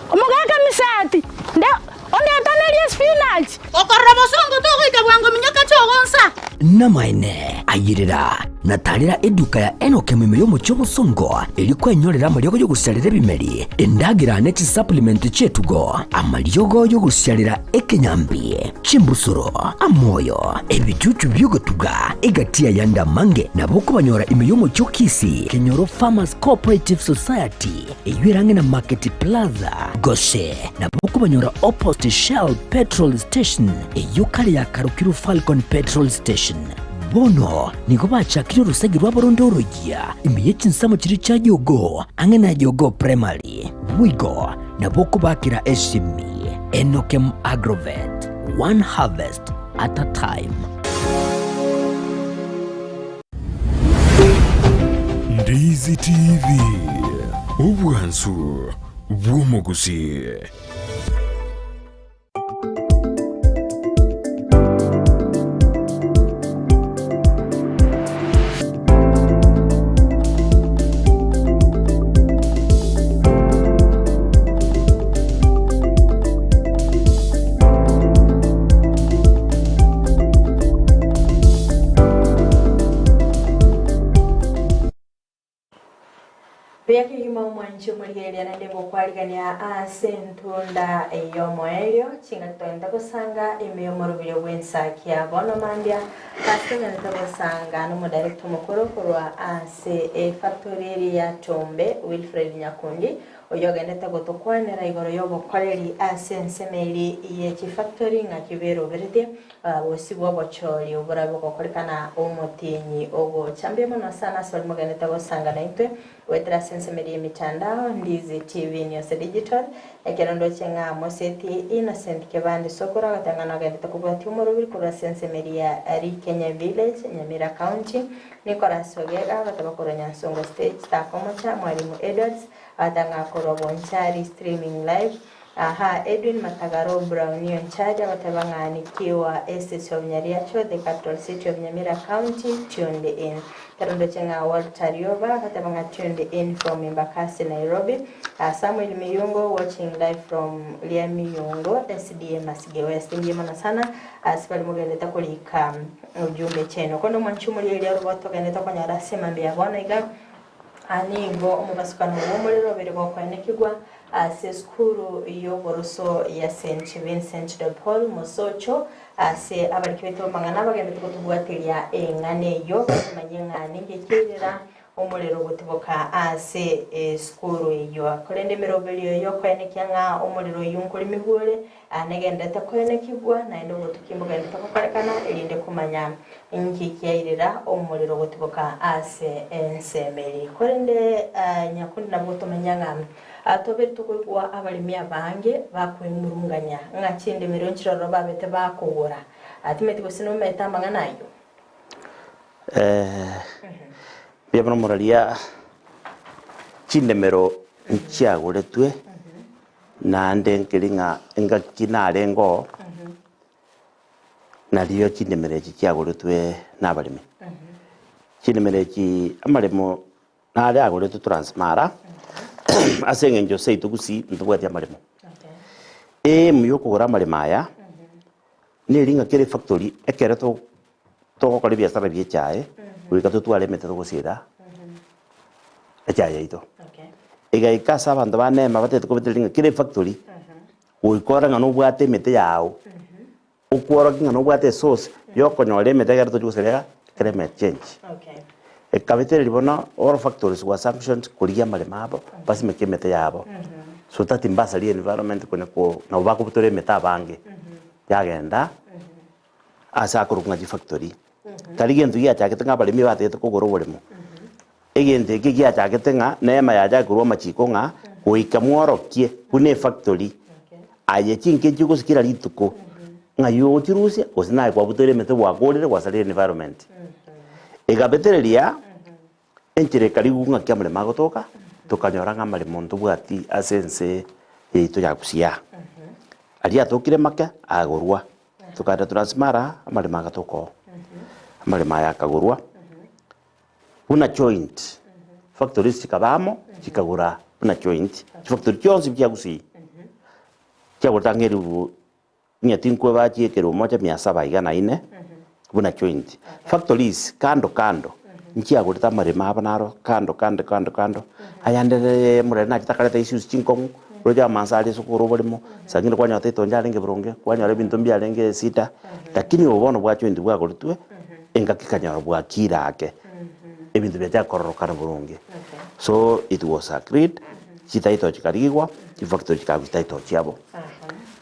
omogaka Misati, nde ondetanerie spinach. Okorora bosongo togoika bwango minyoka chogonsa. Namaene, ayerera, na tarera eduka ya Enoke ime y'omochie obosongo, erio kwenyorera amariogo y'ogosiarera ebimeri, endagera ne chisupplement chi'etugo, amariogo y'ogosiarera ekenyambi, Chimbusuro, amoyo, ebichuchu bi'ogotuga, egati y'ayande amange nabo okobanyora ime y'omochie o Kisii, Kenyoro Farmers Cooperative Society, eyio ere ang'e na Market Plaza, gose nabo okobanyora opposite Shell Petrol Station, eyio kare yakarokirwe Falcon Petrol Station. Bono nigo bachakire orosegi rwabo ronde oroyia ime ye chinsemo chiria chia Jogoo, ang'e na Jogoo Primary. Boigo nabo okobakera esimi. Enokem Agrovet, one harvest at a time. Ndizi TV, obwansu bw'omogusii. Buya kegima omwanchi omorigereria naende ngokwarigania ase entunda y'omoerio, chingaki togente gosanga ime y'omoroberio bw'ensakia bono mambia ase togente gosanga nomodirector omokoro korwa ase efactory eria ya Tombe Wilfred Nyakundi oyio ogendete gotokwanera igoro y'obokoreri ase ensemo eria ye chifactory ng'aki beroberetie Bosibwa obochori oborabe bogokorekana omotienyi ogocha. Mbuya mono sana ase baria mogenderete gosanga naintwe goetera ase ensemo eria y'emitandao, Ndizi TV News Digital. Ekero ndoche ng'a moseti Innocent Kebande Sokoro agoteba ng'a nogenderete kobwatia omorobiri korwa ase ensemo eria ya Rikenye Village, Nyamira County. Nicholas Ogega agoteba korwa Nyansongo Stage, Takomocha, Mwalimu Edwards agoteba ng'a korwa Bonchari Streaming Live. Aha, Edwin Matagaro Brownio Nchaji agoteba ng'a nikiwa Estate of Nyariacho, the capital city of Nyamira County, tuned in. Ekero ndoche ng'a Walter Rioba agoteba ng'a tuned in from Embakasi, Nairobi. Ah, Samuel Miyungo watching live from Liamiyungo, SDA Masige West. Mbuya mono sana ase baria mogenderete korika ujumbe chiaino. Korende omwanchi omorieria orobo togenderete konyora ase mambia ya bono iga. Aa nigo omobasukano bw'omorero obere gokoenekigwa ase esukuru y'oboroso ya St Vincent de Paul Mosocho ase abariki baito b'amang'ana abagenderete gotobwateria eng'ana eyio batomanye ng'a ninki kiairera omorero gotiboka ase esukuru eyio. Korende emeroberio y'okoenekia ng'a omorero oyio nkorimigwa ore Negenderete koenekigwa, naende obotuki mbogenderete gokorekana, erinde komanya inki kiairera omorero gotiboka ase ensemo eria. Korende nyakundi nabo gotomanya ng'a tobere tokoigwa abaremi abange bakwemurungania, ng'a chindemero nchiroro babete bakogora. Timanyeti gose nomanyete amang'ana ayio? Mbuya mono moraria, chindemero nchiagoretwe. Naende nkeri ng'a engaki narenge oo, nario chindemero echi chiagoretwe nabaremi. Chindemero echi amaremo nare agoretwe Transmara, ase eng'encho seito gusii ntobwati amaremo. Aim ya okogora amaremo aya, neri ng'a kera efactory ekero to togokora ebiasara bia echae, goika totware emete togosiera echae yaito. Egaika ase abanto ba Neema batagete kobetereria ng'a kera efactory, goika ore ng'a nobwate emete yago, okworokia ng'a nobwate esource ya okonyora emete ekero tochia gosiria iga climate change. Ekabetereria bono all factories were sanctioned korigia amaremo abo, basimeke emete yabo, so that mbasarie environment konya ko nabo bakobutora emete abange, yagenda ase akorokwa ng'a chifactory. Tari gento giachagete ng'a abaremi batagete kogora oboremo, egento eke giachagete ng'a neema yachaka korwa amachiko ng'a goika mworokie buna efactory, aye chinka echi ogosi kera rituko, ng'ai ogochirusia gose naye kwabutoire emete gwakorire gwasarire environment. Egabetereria enchera ekarigwa ng'aki amaremo agotoka, tokanyora ng'a amaremo ntobwati ase ense yaito ya Gusii aa. Aria atokire make, agorwa. Tokaenda Transmara, amaremo agatoka oo. Amaremo aya akagorwa, buna joint, factories chikaba amo, chikagora buna joint, chifactory chionsi chia Gusii, chiagorete ang'e elifu mia tinkweba chiekere omoja mia saba iga na ine, buna joint. Factories kando kando, nchiagorete amaremo abo naro kando kando kando kando, ayande morere nachete akareta issues chinkong'u, roche amansa aria ase okogora oboremo, saa ingine kwanyora title yarenge boronge, kwanyora ebinto mbiarenge esida, lakini obo bono bwa joint bwagoretwe, engaki ekanyora bwakire ake, ebinto biachaka kororokana boronge. So it was agreed, chititle chikarigigwa, chifactory chikagwa chititle chiabo.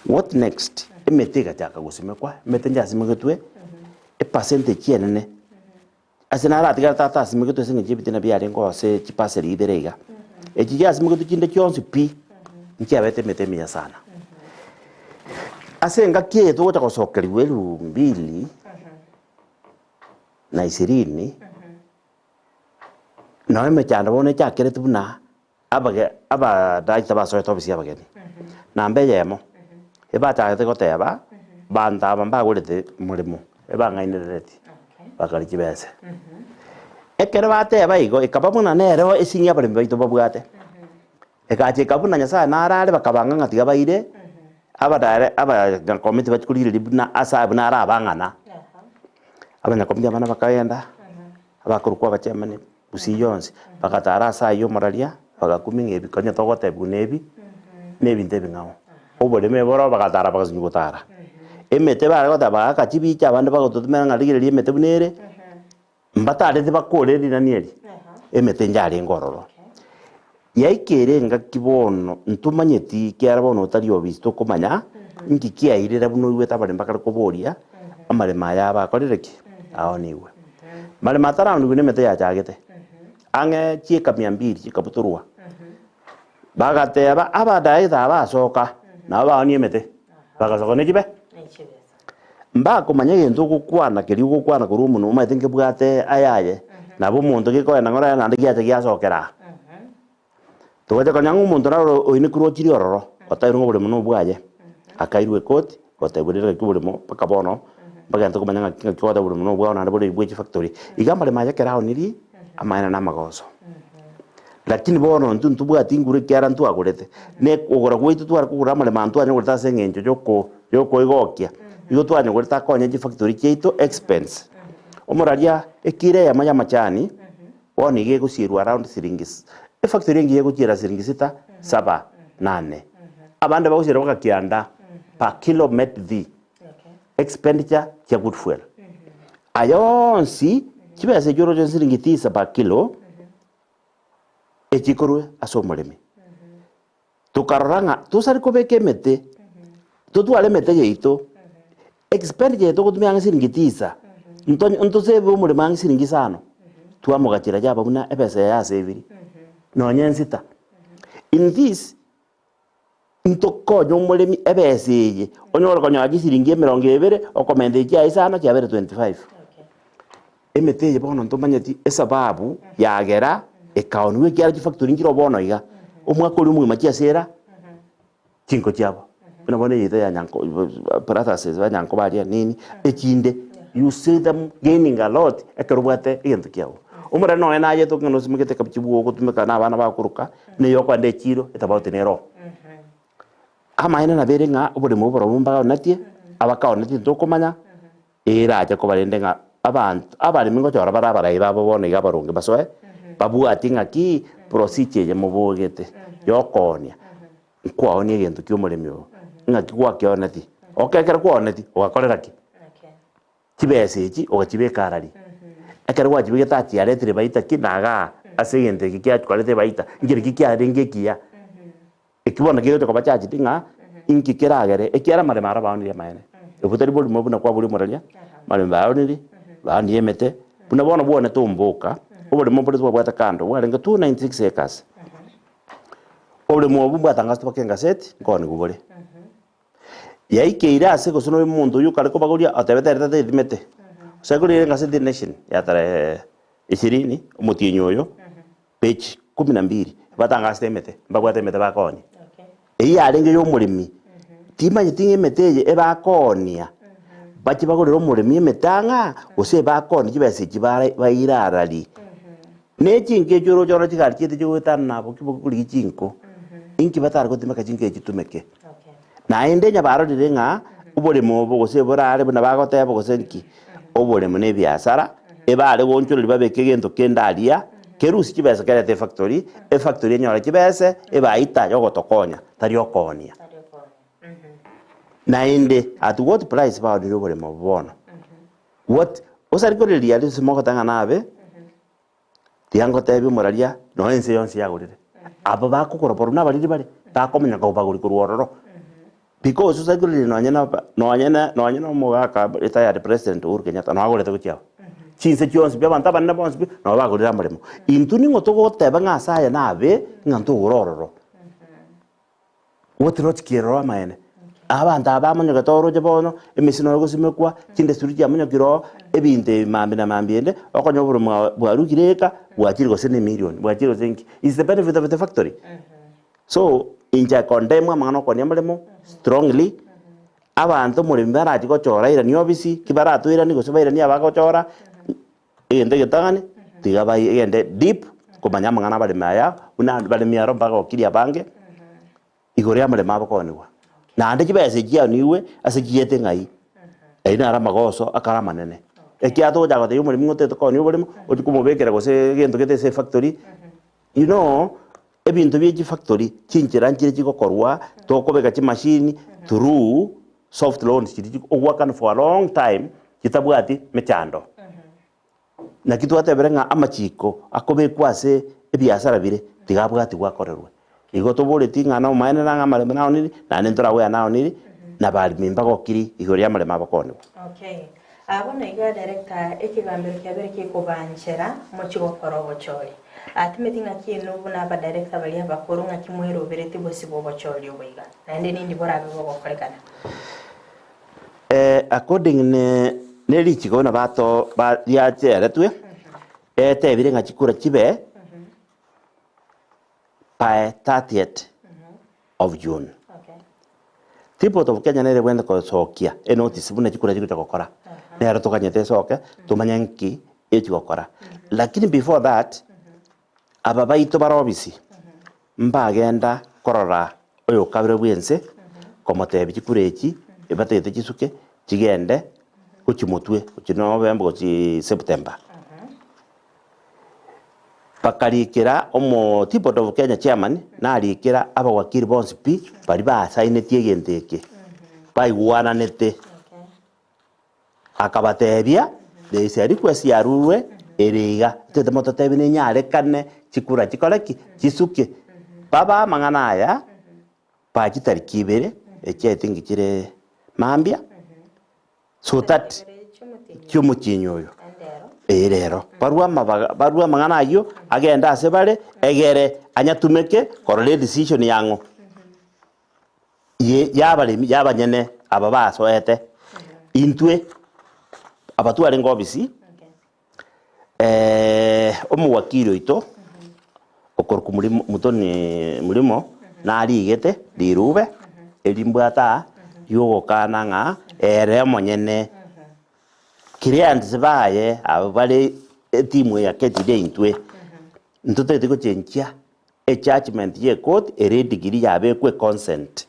What next? Emete egachaka gosimekwa, emete nchasimegetwe, epercentage enene, ase naratigare tata asimegetwe ase eng'encho ebitina biarenge oo ase chipaseri ibere iga, echi chiasimegetwe chinde chionsi pi, nchiabete emete emiya sana. Ase engaki eye togocha gosokerigwa elfu mbili na ishirini, noo emechando bono echakerete buna abage abadaita basoete ofisi ya abageni, namba eyemo, ebachagete goteba, banto aba mbagorete moremo, ebang'ainerereti, bakaria chibese. Ekero bateba igo, ekaba buna nero esini abaremi baito babwate, egacha ekaba buna Nyasaye narare bakabanga ng'a tiga baire, abadare abanyakomiti bachie korigereria buna ase abwo naro abang'ana, abanyakomiti abana bakagenda, abakorokwa abachairman gusii yonsi, bagatara ase aywo omoraria. Bagakumia ng'a ebi konya togotebiwa nebi, na ebinto ebing'ao. Oboremo eboro bagatara bagasinywa gotara. Emete bare goteba bagaaka chibicha abande bagototomera ng'a rigereria emete buna ere, mbatareti bakore rinani eri, emete njarenge ororo. Yaika ere engaki bono ntomanyeti ekiagera bono otari obisi tokomanya nki kiairire buna oigwete abaremi bakare koboria, amaremo aya abakorire ki? Aonigwe. Maremo ataraonigwe na emete yachagete. Ang'e chieka mia mbili chikabutorwa. Bagateba, Abadaisa abasoka, nabo baonie emete, bagasoka ne chibe. Mbakomanya egento ogokwana keria ogokwana korwa omonwa, omanyete nkebwate ayaye, nabo omonto gekogenda ng'ora naende giacha giasokera aa. Togocha konya ng'a omonto naro oinekerwe ochire ororo, otairwe ng'a oboremo nobwaye, akairwa ekoti, gotebwa rende ng'aki oboremo mpaka bono, mbagente komanya ng'aki ng'aki ogoteba oboremo nobwao naende bore bwe chifactory. Iga amaremo aya ekero aonirie, amaene na amagoso. Lakini bono intwe ntobwati nguru ekiagera ntwagorete, na ekogora gwaito tware kogora amaremo aya ntwanyagorete ase eng'encho yoko yokoegokia, igo twanyagorete akonye chifactory chiaito expense. Omoraria, ekiro eyemo ya amachani. Bono iga egosierwa around siringi efactory engiya egochiera siringi sita, saba, nane. Abande bagosiera mpaka kianda per kilo met-v expenditure chia good fuel. Aya onsi chibesa echio oroche siringi tisa per kilo, echikorwe ase omoremi. Tokarora ng'a tosari kobeka emete, totware emete yaito, expenditure eye togotumia ang'e siringi tisa, nto ntosave omoremo ang'e siringi isano, twamogachera yaba buna ebesa eye yaseviri, nonye ensita. In this, ntokonye omoremi ebesa eye, onyore konyora chisiringi emerongo ebere, okomenta echiaye isano chiabere 25. Emete eye bono ntomanyeti esababu yagera ekaonigwa ekiagera chifactory nchire bono iga, omwaka oria omogima chiasera chinko chiabo. Buna bono eyeito ya Nyanko brothers ba Nyanko baria nini, echinde you see them gaining a lot ekero obwate egento kiabo. Omorero nonya naye toke ng'a nosimegete ekabichi bwogo ogotumeka na abana bakoroka, niyo okoenda echiro etofauti nero. Amaene nabo ere ng'a oboremo oborobwo mbagaonetie, abakaonetie ntokomanya. Erache koba rende ng'a abanto abaremi ngochora bare abarai babo bono iga abaronge basoe, babwatie ng'aki procedure eye mobogete yokoonia, nkwaonia egento kia omoremi oyo, ng'aki gwakionetie, okay ekero kwaonetie ogakorera ki? Chibesa echi ogachibeka arari, ekero gwachibegete aa chiaretire baita ki na igaa ase egento eke kiakorete baita, nkereki kiarenge ekiya. Eki bono kegocha koba charged ng'a inki keragere, ekiagera amaremo aro baonirie amaene. Obwo tari borimo buna kwaboria omoraria, amaremo baonirie, baonirie emete, buna bono bwane tomboka, oboremo mbore twabwate kando bwarenge 296 acres. Oboremo obwo mbwatangasete mpaka engaseti, nkoonigwa bore. Yaikeire ase gose noyo omonto oyio okare kobagoria otebete ere tataeti mete. Gose akorire engaseti ya Nation ya tarehe ishirini omotienyi oyo page kumi na mbili batangasete emete mbabwate emete bakoonia. Eyio yarenge ya omoremi timanyeti ng'a emete eye ebakoonia bachie bagorere omoremi emete ang'a gose ebakoonia chibesa echi bare baire arari. Ne chinko echio oroche oro chigari chiaito chigoetana nabo ki bokorigia chinko, inki batare gotumeka chinko echi chitumeke. Naende onye barorire ng'a oboremo obo gose borare buna bagoteba gose nki, oboremo na ebiasara, ebare goonchoreria babeke egento kende aria, kerusie chibesa kerete efactory, efactory enyore chibese, ebaita yogotokonya, tari okoonia. Naende at what price baonire oboremo obo bono? What? Osari koreria aria ase mogoteba ng'a nabe, tiga ngotebie omoraria, nonya ense yonsi yagorire. Aba bakogora barobwo nabariri bare, bakomanya kobagori korwa ororo. Because osari koreria nonye na aba nonye na nonye na omogaka retired president Uhuru Kenyatta nabo agorete gochia abwo. Chinse chionsi pi abanto abanene bonsi pi, nabo bagorire amaremo. Intwe ning'o togoteba ng'a ase aya nabe, ng'a ntogore ororo. Gotirochi keroro amaene. Abanto aba bamonyogete oroche bono, emesii noyo egosimekwa, chindesturi chiamonyokire oo, ebinto ebi mambia na mambia ende, okonyora oboremo bwarugire eka, bwachire gose na emilion, bwachire gose nki. Is the benefit of the factory. So, inche I condemn amang'ana okonia amaremo strongly, abanto omoremi barachi gochora airanie obisi, ki baratoiranie gose bairanie abagochora, Egento egetang'ani, tiga bagende deep komanya amang'ana abaremi aya, buna abaremi aro mbagokirie abange, igoro y'amaremo abo koonigwa. Naende chibesa echi chiaonigwe ase chiete ng'ai, ayio naro amagoso akare amanene. Ekiagera togochaka gotebia omoremi ng'a otagete koonia oboremo, ochie komobekera gose egento gete ase efactory, you know. Ebinto bie chifactory, chinchera nchire chigokorwa, tokobeka chimashini through soft loans chiria chiko ogwakana for a long time chitabwati mechando. Naki twatebire ng'a amachiko akobekwa ase ebiasara bire tiga abwatigwe akorerwe. Igo toboreti ng'a nomaene nang'a amaremo naoniri, naende ntoragwea naoniri, na barimi mbagokiri igoro y'amaremo abakonigwa. Okay. Aa bono iga director ekegambero kiabere kekobanchera mochie gokora obochori. Aa timeti ng'aki inwe buna aba director baria abakoro ng'aki mwerobereti bosibwa obochori obo iga. Naende nindi borabe bogokorekana? Eh, according ne ne richiko buna bato ba riacheretwe, etebire ng'a chikura chibe by 30th of June. Tea Board of Kenya nere ebwenerete gosokia enotice buna chikura chigocha gokora, nero toganyete esoke tomanye nki echigokora. Lakini before that, aba baito bare obisi, mbagenda korora oyokabere bwense, komotebia chikura echi, ebatagete chisuke, chigende gochia motwe, gochia November gochia September. Bakarikera omo Tea Board of Kenya chairman narikera abawakili bonsi pi baria basainetie egento eke, baigwananete. Akabatebia, there is a request yarurwe ere iga, toete mototebie nenyarekane chikura chikore ki? Chisuke. Baba amang'ana aya, ba chitariki ibere, echi I think chire mambia, so that chiomotienyi oyo, ee rero, barue amabaga barue amang'ana ayio, agende ase bare, egere anyatumeke korora edecision yang'o, ye yabaremi yabanyene aba basoete. Intwe, aba twarenge obisi, omowakili oito, okorokwa Murimo Muthoni Murimo, narigete rirube, eri mbwate aa, riogokana ng'a ere omonyene clients baye abwo bare etimu eye ya KTDA intwe, ntotagete gochenchia ejudgement ya ecourt ere edegree yabekwa econsent.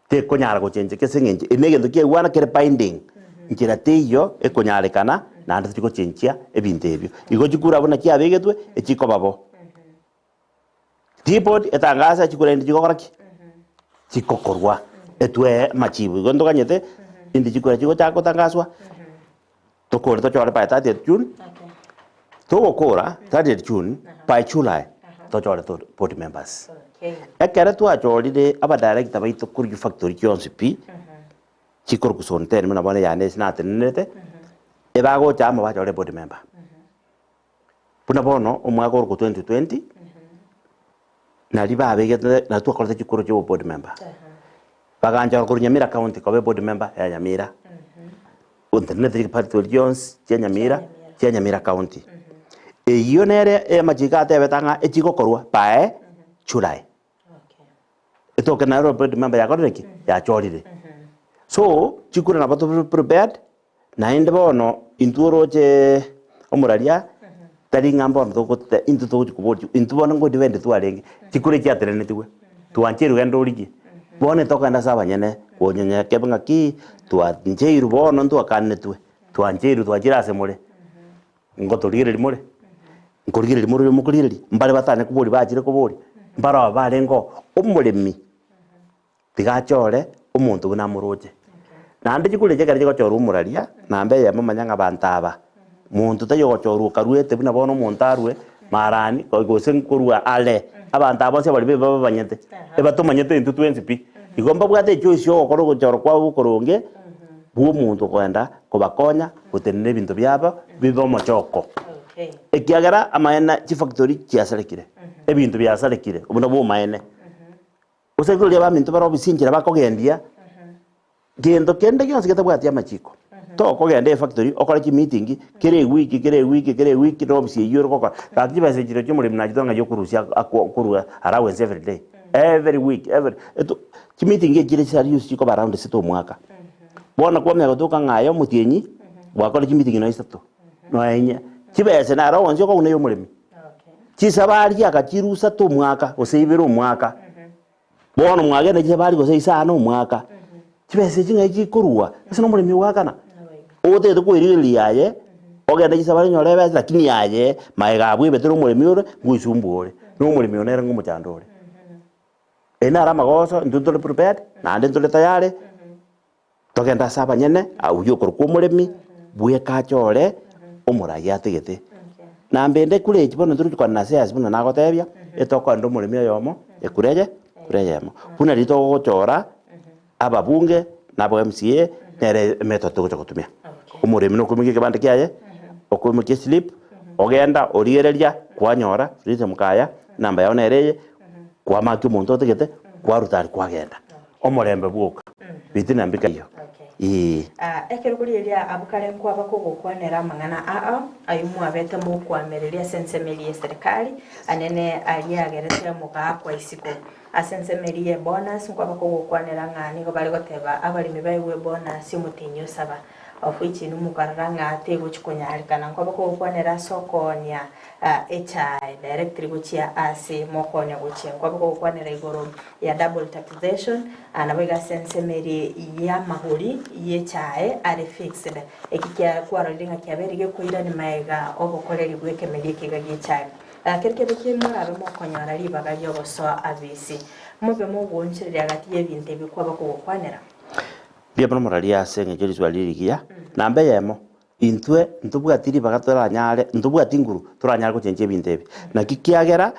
Tekonyara gochencheka ase eng'encho ere negento kiaigwana kere binding, nchera teiyo ekonyarekana naende tochi gochenchia ebinto ebio. Igo chikura buna chiabegetwe echikoba bo. Tea board etangase chikura inde chigokora ki? Chigokorwa etwee amachibu. Igo ntoganyete inde chikura chigochaka gotangaswa, tokore tochore by 30th June, togokora 30th June, by July tochore to board members. Ekere twachorire abadirector baito korwa chifactory chionsi pi, chikorokwa zone ten buna bono eyane ase natenenerete, ebagocha amo bachore eboard member. Buna bono omwaka orokwa 2020, naria babegete naria twakorete chikura chia oboboard member. Baganchora korwa Nyamira county koba eboard member ya Nyamira, ntenenerete chifactory chionsi chia Nyamira, chia Nyamira county. Eyio nere amachiko atebete ng'a echigokorwa by July. Etoke naro board member yakorire ki? Yachorire. So, chikura nabo tobe prepared, naende bono intwe oroche omoraria, tari ng'a bono togote intwe togochi koboria intwe bono ngo defend twarenge, chikura echiatenenetigwe, twancheirwe genda origie. Bono etokogenda ase abanyene konyenya kebe ng'aki, twancheirwe bono ntwakanetwe, twancheirwe twachire ase more. Ngotorigereria more? Nkorigereria more oyo mokorigereria? Mbare batanya koboria bachire koboria, mbare aba barenge oo, omoremi tiga achore omonto buna amoroche. Naende chikura echi ekero chigochorwa omoraria, namba eyemo manya ng'a abanto aba, monto taiyo ogochorwa okaruete buna bono omonto arwe marani gose nkorwa are, abanto aba bonsi abaria babe babamanyete, ebatomanyete intwe twensi pi. Igo mbabwate echoice ya ogokora ogochorwa kwabo okoronge, bwa omonto okogenda kobakonya gotenena ebinto biabo bibe omochoko. Ekiagera amaene chifactory chiasarekire, ebinto biasarekire, obwo nabwo obomaene. Gose ekero riria abaminto bare obisi enchera bakogendia, gento kende gionsi getabwati amachiko, tokogenda efactory okore chimeeting kera ewiki kera ewiki kera ewiki na obisi eywo ore gokora, gaki chibesa echi chirochio omoremi nachitore ng'ai okorusia ako korwa allowance everyday, every week every eto chimeeting echire chisari chikoba around sita omwaka. Bono kwamanya gotoka ng'a aye omotienyi, gwakora chimitingi nonya isato, nonya inye, chibese naro onsi okoguna ya omoremi. Chisabari chiagachiru isato omwaka, gose ibere omwaka, bono mwagenda chisabari gose isano omwaka, chibesa echi ng'ai chikorwa ase na omoremi ogoakana? Otagete koerigereria aye, ogende chisabari onyore ebesa lakini aye, magega abwo ebete na omoremi ore, ngoisumbua ore. Na omoremi oyo nere ng'a omochando ore. Eye naro amagoso, intwe ntore prepared, naende ntore tayari, togende ase abanyene, oywo okorokwa omoremi, bweka achore omoraia atigete. Namba ende ekura echi bono ntorochi kogenda na shares buna nagotebia, etokogenda omoremi oyomo, ekura eye, ekura eyemo. Buna riria togochora ababunge na aba MCA, nere emethod togocha gotumia. Omoremi nokoimokia ekebande kiaye, okoimokia eslip, ogenda origereria, kwanyora, rita mokaya, enamba yao nere eye, kwamakia omonto otagete, kwaruta aria kwagenda. Omorembe bwoka, bitina mbikaiyo. Ee. Ekero korigereria abwo kare nkwaba kogokwanera amang'ana aa, ayio mwabete mokwamereria ase ensemo eria y'eserekari, anene aria agerete mogaakwa isiko. Ase ensemo eria y'ebonus nkwaba kogokwanera ng'a nigo bare goteba abaremi baegwe ebonus y'omotienyi osaba, of which inwe mokarora ng'a tegochi konyarekana. Nkwaba kogokwanera ase okoonia echae directly gochia ase mokoonia gochia. Nkwaba kogokwanera igoro ya double taxation, naboigo ase ensemo eria y'amagori y'echae are fixed. Eki kia kwarorire ng'a kiabeire gekoirania magega obokoreri bw'ekemeri eke iga gi'echae. Keri kebe ki morabe mokonyora ribaga ri'ogosoa abisi, mobe mogoonchoreria gati y'ebinto ebi kwaba kogokwanera. Mbuya mono morarie ase engencho risuba rire rigiya. Namba eyemo, intwe ntobwati ribaga toranyare, ntobwati nguru toranyare gochenchia ebinto ebi. Naki kiagera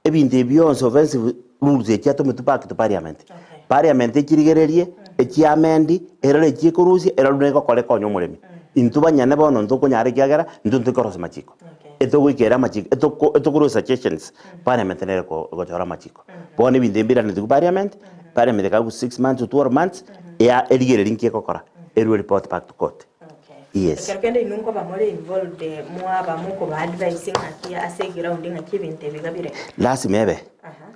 ebinto ebi bionsi offensive rules echi chiatometwe back to parliament. Parliament echirigererie, echiamendi, erore echi ekorusia, erore buna egokora ekonye omoremi. Intwe banyene bono ntokonyara ekiagera, intwe ntokorosia amachiko. Etogoikera amachiko, etoko etokorwa suggestions, parliament nere eko egochora amachiko. Bono ebinto ebi mbiranetigwe parliament, parliament ekaigwa six months to twelve months, ea erigereria nki egokora, erue report back to court. Yes. Ekero kende inwe nkoba more involved mwaba mokoba advise ng'aki ase eground ng'aki ebinto ebi iga bire. Lasima ebe,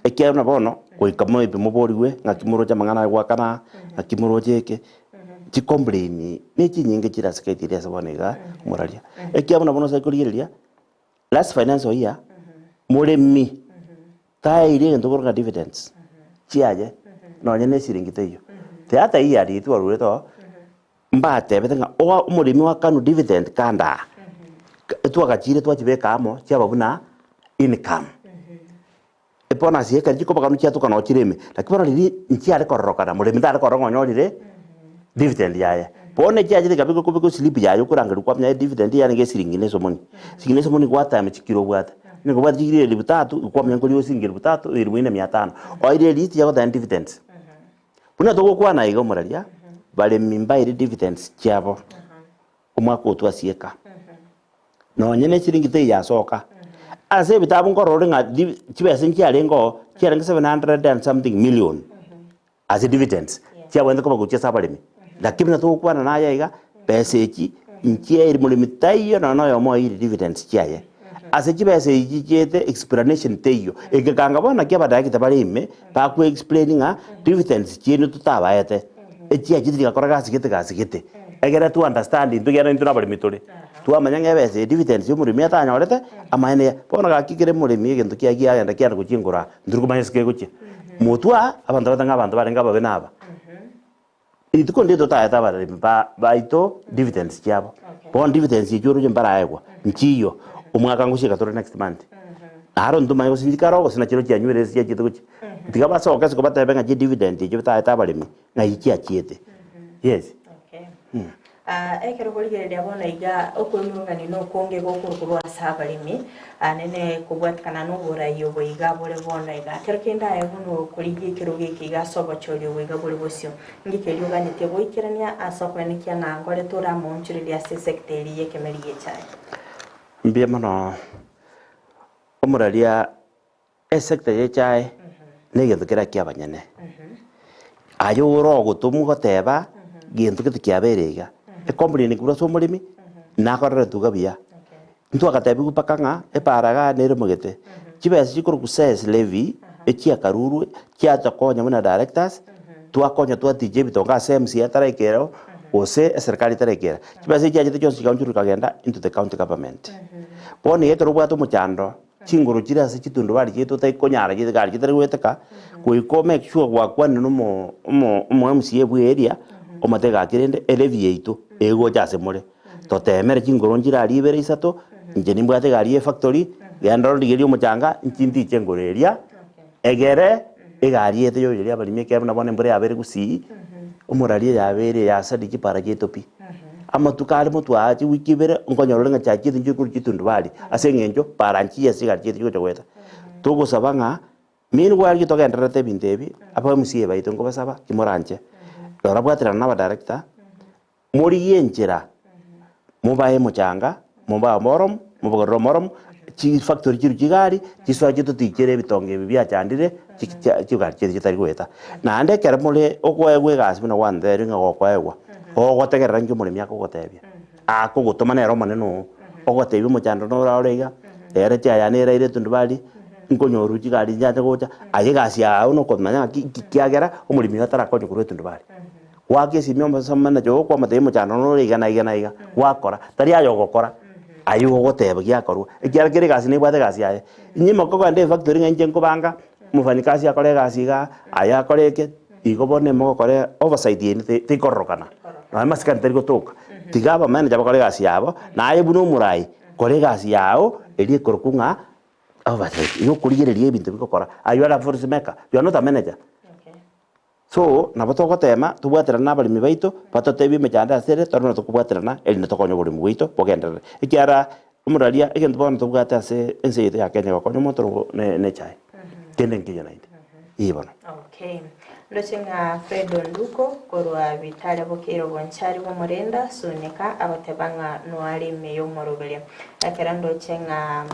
ekiagera buna bono, goika mobe moborigwe ng'aki moroche amang'ana aya goakana aa, ng'aki moroche eke, chicomplain ne chinyinge chire ase gate ere ase bono igaa omoraria. Ekiagera buna bono ase korigereria, last financial year, moremi taeiri egento korwa ng'a dividends chiaye, nonye na esiringi teiyo. Theatre year riria twarurete oo, mbatebete ng'a oa omoremi oakanwe dividend kando aa, twagachire twachibeka amo chiaba buna income. Ebonus ekero chikobaganwa chiatoka noo chire ime, lakini bono riria nchiare kororokana moremi tare korora ng'a onyorire dividend yaye. Bono echiachete ekabekwa kobekwa eslip yaye okorangerwa kwamanya edividend yarenge esiringi na esomoni. Esiringi na esomoni gwatime chikiro obwate, onye kobwate chikiro elifu tatu, kwamanya nkoria esiringi elifu tatu, elifu ine mia tano. Oire erist yagoteba dividends. Buna togokwana iga omoraria, baremi mbaire dividends chiabo, omwaka oyo twasieka. Nonye ne esiringi teiyasoka, ase ebitabu nkorora ore ng'a divi chibesa nchiarenge oo, chiarenge seven hundred and something million, ase dividends, chiabwenerete koba gochia ase abaremi. Lakini buna togokwana naye iga, besa echi, nchiairi moremi taiyo nonya na oyomo oeire dividends chiaye. Ase chibesa echi chichiete explanation teiyo, egekanga bono naki abadirector bare ime, bakwe explain ng'a dividends chiaino totabaete, echiachete chigakora gasi gete gasi gete, egere to understand intwe ekiagera intwe nabaremi tore, twamanya ng'a ebesa eye dividends ya omoremi atanyorete, amaene ya, bono gaki kere omoremi egento kiaye kiagenda kianda gochia enkoro aa, ntori komanya ase kegochia. Motwe aa, abanto bagoteba ng'a abanto barenge ababe naba. Rituko ndire totaete abaremi ba baito dividends chiabo, bono dividends echio oroche mbaraegwa, nchiiywo, omwaka ngochieka tore next month. Naro ntomanye gose nchikare oo gose nachio chianywire ase chiachiete gochia. Tiga basoke isiko batebe ng'a chidividend echio bataete abaremi, ng'ai chiachiete. Yes. Ekero okorigereria bono iga okwemurungania nokonge gokorwa korwa ase abaremi, nene kobwatikana noborai obo iga bore bono iga. Kero kende aye buna okorigia ekerogo eke iga ase obochori obo iga bore bosio, ng'iki erio oganetie goikerania ase okoenekia ng'a nkore tore amaonchoreria ase esecta eria y'ekemeri gi'echae. Mbuya mono omoraria Esecta y'echae negento keria kiabanyene. Aye ore ogotomwa goteba gento gete kiabeire iga, ecomplain korwa ase omoremi, nakorere tuga buya. Ntwagatebiwa mpaka ng'a epara igaa nere omogete, chibesa chikorokwa cess levy, echiakarurwe, chiatokonya buna directors, twakonya twaticha ebitonga ase MCA ataraikera gose eserikari etaraikera. Chibesa echi chiachete chionsi chikaonchorwa chikagenda into the county government. Bono iga ekero obwate omochando. Chinguru chire ase chitundubari chiaito otari konyara chigari chitari goeteka, goika o make sure gwakwanire na omo omo omo MCA bwa area, omotebie gaki rende elevy yaito egocha ase more, totemere chinguru nchire aria ibere isato, inche nimbwate egari ya efactory, Genda origerie omochanga, inchi ntiche ngoro eria, egere egari yaito yoyeria abaremi ekero buna bono embura yabeire gusii, omorari eyabeire eyasarire chipara chiaito pi. Amatuko are motwe aa chiwiki ibere, nkonyora ore ng'a chiachiete nchire korwa chitundubari, ase eng'encho para nchiya ase chigari chiaito chigocha goeta. Togosaba ng'a, meanwhile togendererete ebinto ebi, aba MCA baito nkobasaba, timoranche, rora bwaterana na abadirector, Morigie enchera, mobae omochanga, mobae omoromu, mobogorere omoromu, chifactory chiru chigari, chisoe chitotichere ebitonga ebi biachandire, chigari chiria chitari goeta. Naende ekero more okoegwa egasi buna gwantebirie ng'a gokoegwa, ogotegerera inki omoremi akogotebia, akogotoma nere omonene oo, ogotebia omochando noro ore iga, ere chiaya neraire etundubari, nkonyorwa chigari nchianche gocha, aye egasi yago nokomanya ng'aki ki kiagera omoremi oyo atarakonya korwa etundubari. Goaka esimi omosomanache oo kwamotebia omochando nore iga na iga na iga, gwakora, tari aye ogokora, aye ogoteba giakorwa, ekiagera kera egasi nebwate egasi yaye. Inye mokogenda efactory ng'a inche nkobanga, omofanyikazi akore egasi igaa, aye akore eke, igo bono emogokora oversight ende te tekororokana, nonye masikani tari gotoka. Tiga abamanager bakore egasi yabo, naye buna omorai, kora egasi yago, eria ekorokwa ng'a oversight, igo okorigereria ebinto bigokora, aye you are a policy maker, you are not a manager. So, nabo togotema tobwaterane nabaremi baito, batotebie emechando ase ere, tore buna tokobwaterana, erinde tokonye oboremi bwaito bogenderere. Ekiagera omoraria egento bono tobwate ase ense yaito ya Kenya gokonya omonto oro ne nechae, kende nkeiyo naende. Ee bono. Okay. Ndoche ng'a Fred Onduko korwa Bitare Bokeiro Bonchari bw'Omorenda Suneka agoteba ng'a noare ime y'omoroberio. Ekero ndoche ng'a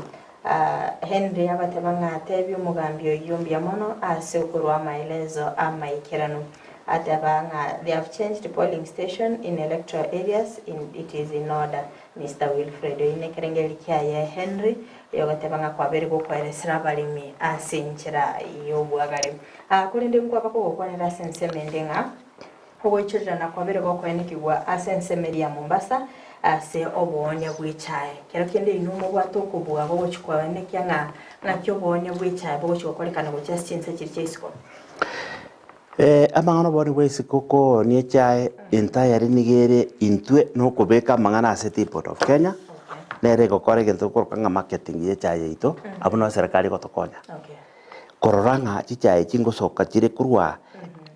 Henry agateba ng'a atebie omogambi oyio mbuya mono ase okorua amaelezo amaikeranu. Ateba ng'a they have changed polling station in electoral areas in it is in order. Mister Wilfred oyio nekerengererio kiaye Henry oyogoteba ng'a kwabeire gokoeresera abaremi ase enchera y'obwagare. Korende nkwaba kogokwanera ase ensemo ende ng'a Ogoichorerana kwabere gokoenekigwa ase ensemo eria ya Mombasa ase oboonia bw'echae. Kero kende inwe mobwate okobua gogochia koenekia ng'a ng'aki oboonia bw'echae bogochia gokorekana gochia ase chinse chiria chia isiko. Amang'ana oboonia bwa isiko koonia echae entirely nigo ere intwe nokobeka amang'ana ase Tea Board of Kenya, nere egokora egento tokoroka ng'a marketing ya echae yaito, abwo nabo eserekari egotokonya. Korora ng'a chichae chingosoka chire korwa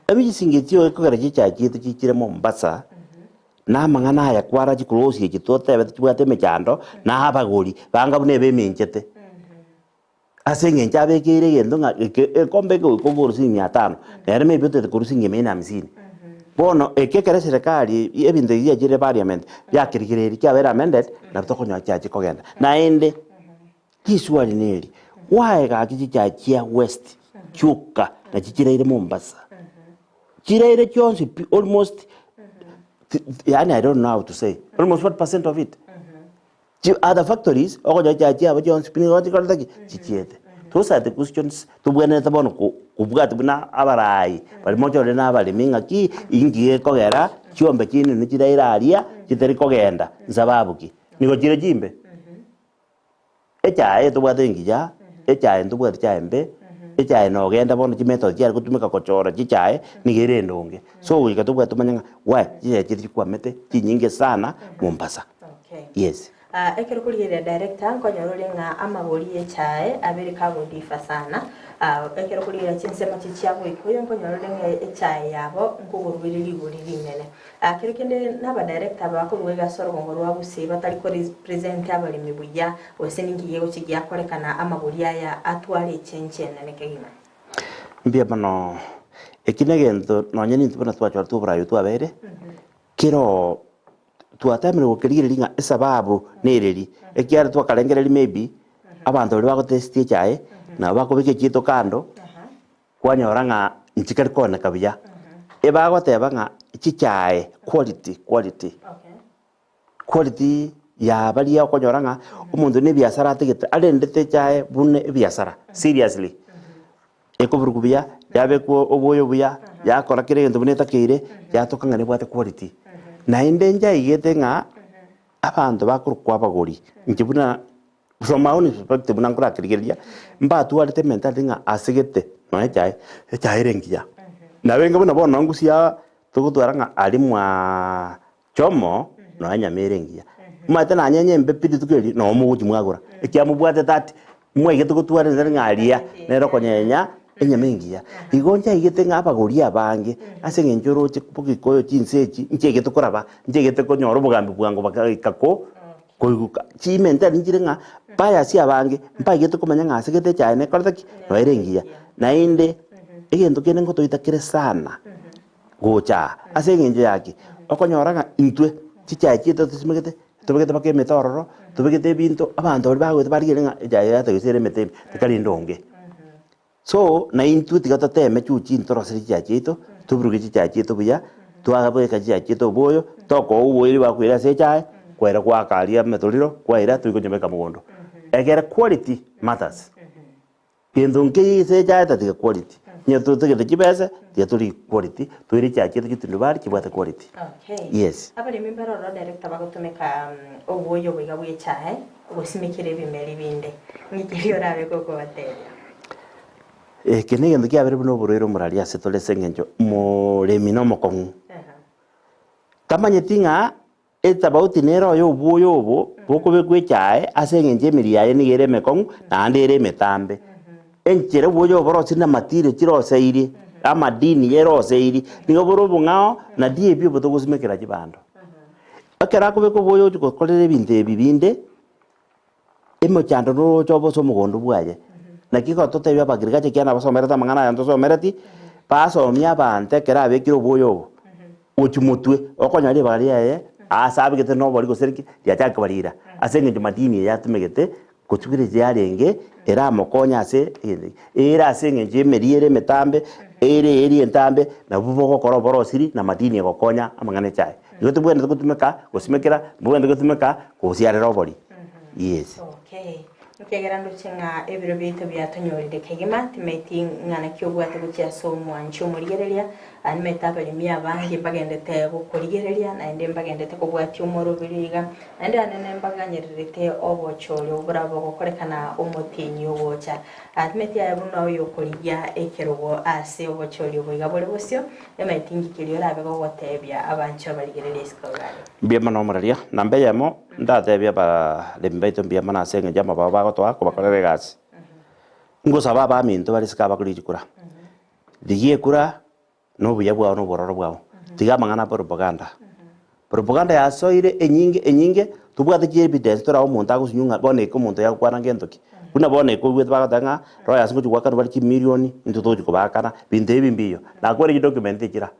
ebisingo echio ekogera chichae chiaito chichire Mombasa, na amang'ana aya kwara chikorosia echi totebete chibwate emechando, na abagori banga buna ebeminchete. Ase eng'encho abekeire egento ng'a eke ekombe eke goika oborwe siringi mia tano, nere maybe otagete korwa siringi mia ine hamsini. Bono eke ekero eserekari ebinto ebi biachire parliament, biakerigereiri kiabeire amended, nabo tokonyora chiaye chikogenda. Naende. Riswali neri, Gwaye gaki chichae chia West chioka nachi chiraire Mombasa? Chiraire chionsi pi almost yaani I don't know how to say, almost what percent of it? Chi other factories okonyora chichae chiabo chionsi pi nigo chikorete ki? Chichiete. Those are the questions tobwenerete bono ko kobwati buna abarai baria mochorire na abaremi ng'aki inki gekogera chiombe chiaino chiraire aria chitari kogenda nsababu ki? Nigo chire chimbe. Echae etobwate engiya, echae ntobwati chae mbe, echae nogenda bono chimethod chiare gotumeka gochora chichae, nigo ere endonge. So goika tobwate tomanye ng'a why chichae chiria chikwamete chinyinge sana Mombasa. Okay. Yes. Ah, ekero korigereria director nkonyora ore ng'a amagori y'echae abere kagodifa sana. Ah, ekero korigereria chinsemo chi chia Boikoyo nkonyora ore ng'a echae yabo nkogorwa ere rigori rinene. Kero kende nabadirector aba bakorua iga ase orogongo rwa Gusii batari korepresent abaremi buya gose ninki gegochia giakorekana amagori aya atware echange enene kegima. Mbuya mono, eki negento nonye nintwe buna twachorete oborayi twabeire, kero twatemire gokerigereria ng'a esababu nereri, ekiagera twakarengereria maybe, abanto baria bagotestia echae, nabo bakobeka echiaito kando. Kwanyora ng'a nchikari kooneka buya, ebagoteba ng'a chichae quality quality quality ya baria okonyora ng'a omonto na ebiasara atigete arendete echae buna ebiasara seriously, ekoburugwa buya, yabekwa obwoyo buya, yakora kera egento buna etakeire, yatoka ng'a nebwate quality. Naende nchaigete ng'a abanto bakorokwa abagori, inche buna. From my own perspective buna nkorakerigereria, mbatwarete mentality ng'a asegete nonya echae, echae ere engiya. Nabo enga buna bono ngusia togotwara ng'a aria mwaa chomo nonya enyama ere engiya. Omanyete nanye enyembe pi rituko erio noo mogochi mwagora, ekiagera mobwate that. Mwaigete gotwara enchera ng'a aria nere okonyenya enyama engiya. Igo nchaigete ng'a abagori abange ase eng'encho oroche bogikoyo chinse echi, nchaigete koraba, nchaigete konyora obogambi bwango bakaika ko koiguka. Chimentari nchire ng'a buyers abange mbaigete komanya ng'a ase gete echae nekorete ki? Noyo ere engiya. Naende, egento kende ngotoita kere sana. Gocha aa, ase eng'encho ya ki? Okonyora ng'a intwe chichae chiaito tosimegete, tobegete mpaka emete ororo, tobegete ebinto, abanto baria bagoeta barigereria ng'a echae eye yatagete ere emete ime, tekari endonge. So, na intwe tiga toteme juu chini torosere chichae chiaito, tobiruge chichae chiaito buya, twabeka chichae chiaito oboyo, tokoa oboyo riria bakoira ase echae, kwaira goaka aria emetoriro, kwaira toikonyebeka mogondo. Ekere quality matters. Gento nkeiyo ase echae tatiga quality. Onye totagete chibesa, tiga torie quality, toire echae chiaito chitundubari chibwate quality. Okay. Yes. Abaremi mbare ororo director bagotumeka obwoyo obo iga bwa echae gosimekera ebimeri binde. Ng'iki erio orabe gokobatebia? Eke negento kiabere buna oborwaire omorari ase tore ase eng'encho omoremi na omokong'u. Tamanyeti ng'a Etabauti nere oyo obwoyo obo bokobekwa echae ase engencho emeri yaye nigo ere emekong'u naende ere emetambe. Enchera obwoyo obo borosire namatiri chiroseirie, amadini yeroseirie, nigo bore obong'ao na DAP obo togosimekera chibando. Ekero akobeka obwoyo ochi gokorera ebinto ebi binde, Emochando noroche obe ase omogondo bwaye. Naki igo totebie abagirgacha ekiagera nabasomerete amang'ana aya ntosomereti, basomie abanto ekero abekire obwoyo obo, gochia motwe, okonyora ribaga riaye, ase abegete na obori gose ki, riachaka kobarira. Ase eng'encho madini eye atumegete, gochia yarenge, eramokonye ase egento eke. Ere ase eng'encho emeri ere emetambe, ere eeri entambe, nabwo bogokora oborosiri na madini egokonya amang'ana echaye. Igo tobwenerete gotumeka gosimekera, mbobwenerete gotumeka gosiarera obori. Yes. Okay. Ekiagera ndoche ng'a ebiro biaito biatonyorire kegima, timaeti ng'a naki obwate gochia ase omwanchi omorigereria, aa nimaete abaremi abange mbagendete gokorigereria, naende mbagendete kobwatia omoroberi iga, naende anene mbaganyererete obochori obwo borabe bogokorekana omotienyi ogocha. Aa timaeti aye buna oyokorigia ekerogo ase obochori obo iga bore bosio, nimaeti ngiki eria orabe gogotebia abanchwa abarigereria isiko igare. Mbuya mono omoraria. Namba eyemo, Ndatebie abaremi baito mbuya mono ase engencho y'amabao bagotoa kobakorera egasi. Ngosaba abaminto bare isiko abakore chikura, rigia ekura na obuya bwao na obwororo bwao, tiga amang'ana a propaganda. Propaganda yasoire enyinge enyinge, tobwate chi evidence torabe omonto agosinywa ng'a bono eke omonto yagokwana ngento ki. Buna bono eke oigwete bagoteba ng'a Royals ngochia goakanwa bare chimilioni, intwe togochia kobaakana, binto ebi mbiyo. Nakwere chidocument echira.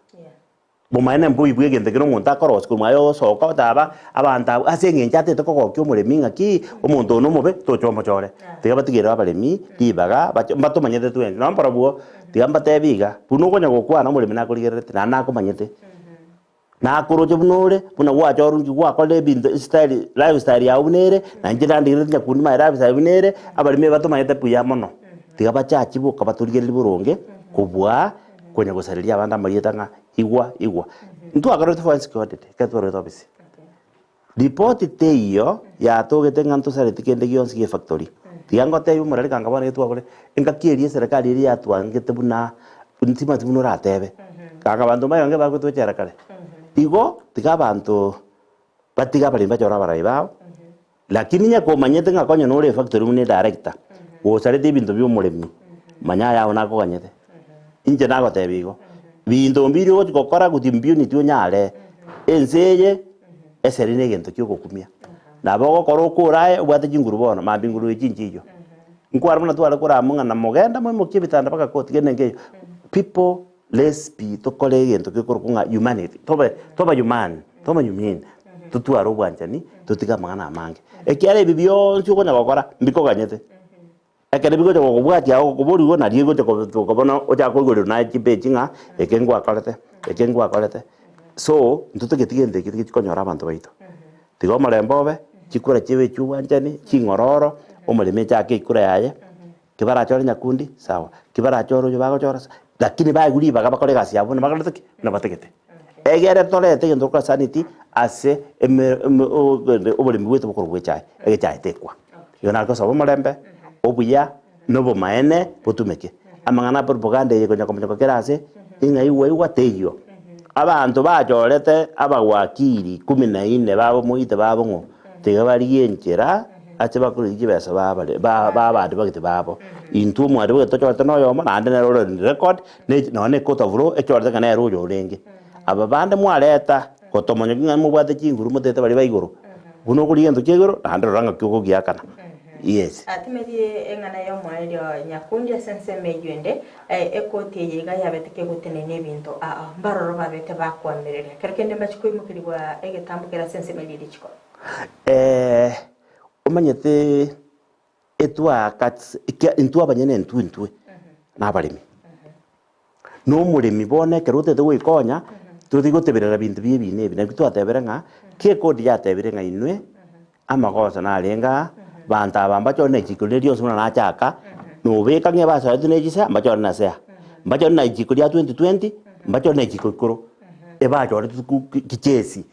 Bomaene mboibwe egento ekero omonto akorosia korwa aye osoka otaba abanto abwo ase eng'encho atete kogokia omoremi ng'aki omonto one omobe tocha omochore. Tiga batigere abaremi ribaga bache mbatomanyete twensi nonye mbarabwo tiga mbatebi iga, buna okonya gokwana omoremi nakorigererete naende nakomanyete. Nakoroche buna ore, buna gwachorwa nki gwakorire ebinto estyle lifestyle yago buna ere, na inche nandigerereti nyakundi my lifestyle buna ere, abaremi batomanyete buya mono. Tiga bachachi boka batorigererie boronge kobua konya gosareria abande amarieta ng'a Igwa, igwa. Ntwakorete forensic audit ekero twarwete ofisi. Ripoti teiyo yatogete ng'a ntosareti kende gionsi gie factory. Tiga ngotebie omorari kanga bono twakore, engaki eria eserekari eria yatwangete buna ntimanyeti buna oratebe. Kanga abanto mbaye bagotwechera kare. Igo, tiga abanto batige abaremi bachore abarai babo. Lakini onye komanyete ng'a konya nore efactory buna edirector, gosarete ebinto bia omoremi, manya aye agwo nakoganyete. Inche nagotebia igo, binto mbiria ogochi gokora with impunity onyare, ense eye, eseri na egento kia ogokumia. Nabo ogokora okore aye obwate chinguru bono, mambia nguru echi nchiyo. Nkware buna tware korama ng'a namogenda moimokie ebitanda mpaka koti kende nkeiyo. People let's be tokore egento gekorokwa ng'a humanity, tobe tobe human, tobe human, totware obwanchani, totige amang'ana amange. Ekiagera ebi bionsi okonya gokora, mbikoganyete. Ekero bigocha gokobwatia ogokoboria igo nario egocha koba bono ochake koigorerwa naye chipeji ng'a eke ngwakorete, eke ngwakorete. So, ntotageti gento ekio tiga chikonyora abanto baito. Tiga omorembe obe, chikura chibe chia obwanchani, ching'ororo, omoremi echake ekura yaye. Kibarachore nyakundi, sawa, kibarachore oyo bagochora sawa, lakini baigwe ribaga bakore egasi yabo buna bakorete ki? Buna batagete. Egere torete egento tokora sanity ase eme eme ogende oboremi bwaito bokorwa echae, egechae tekwa. Igo nare gosaba omorembe, obuya, na obomaene botumeke. Amang'ana a propaganda eye konya komonyoka kera ase, ing'a igwa igwa teiyo. Abanto bachorete abawakili kumi na nne babo moite babo ng'o, tiga barigie enchera. Ache bakorigia chibesa babare ba abande bagete babo. Intwe omware bwegete tochorete na oyomo naende nere ore on record, ne nonya na ecourt of law echorete ng'a nere oyo orenge. Aba bande mwareta, gotomonyokia ng'a mobwate chinguru motete baria ba igoro, buna okorigia egento kia igoro, naende rora ng'aki ogogiakana. Yes. Atimerie eng'ana y'omoerio nyakundi ase ensemo eyio ende, ekoti eye iga yabete kegotenenia ebinto aa, mbaroro babete bakoamereria. Kero kende mbachie koimokerigwa egetambo kere ase ensemo eria richiko. Omanyete etwaaka intwe abanyene intwe intwe nabaremi. Na omoremi bono ekero otagete goikonya, totige goteberera binto bia ebina ebi. Naki twatebire ng'a, kekodi yatebire ng'a inwe, amagoso narenge aa, banto aba mbachore na echiko riria rionsi buna nachaka, nobeka ng'a ebasoete na echisa, mbachore na sea. Mbachore na echiko ria 2020, mbachore na echiko ikoro, ebachorete kichesi.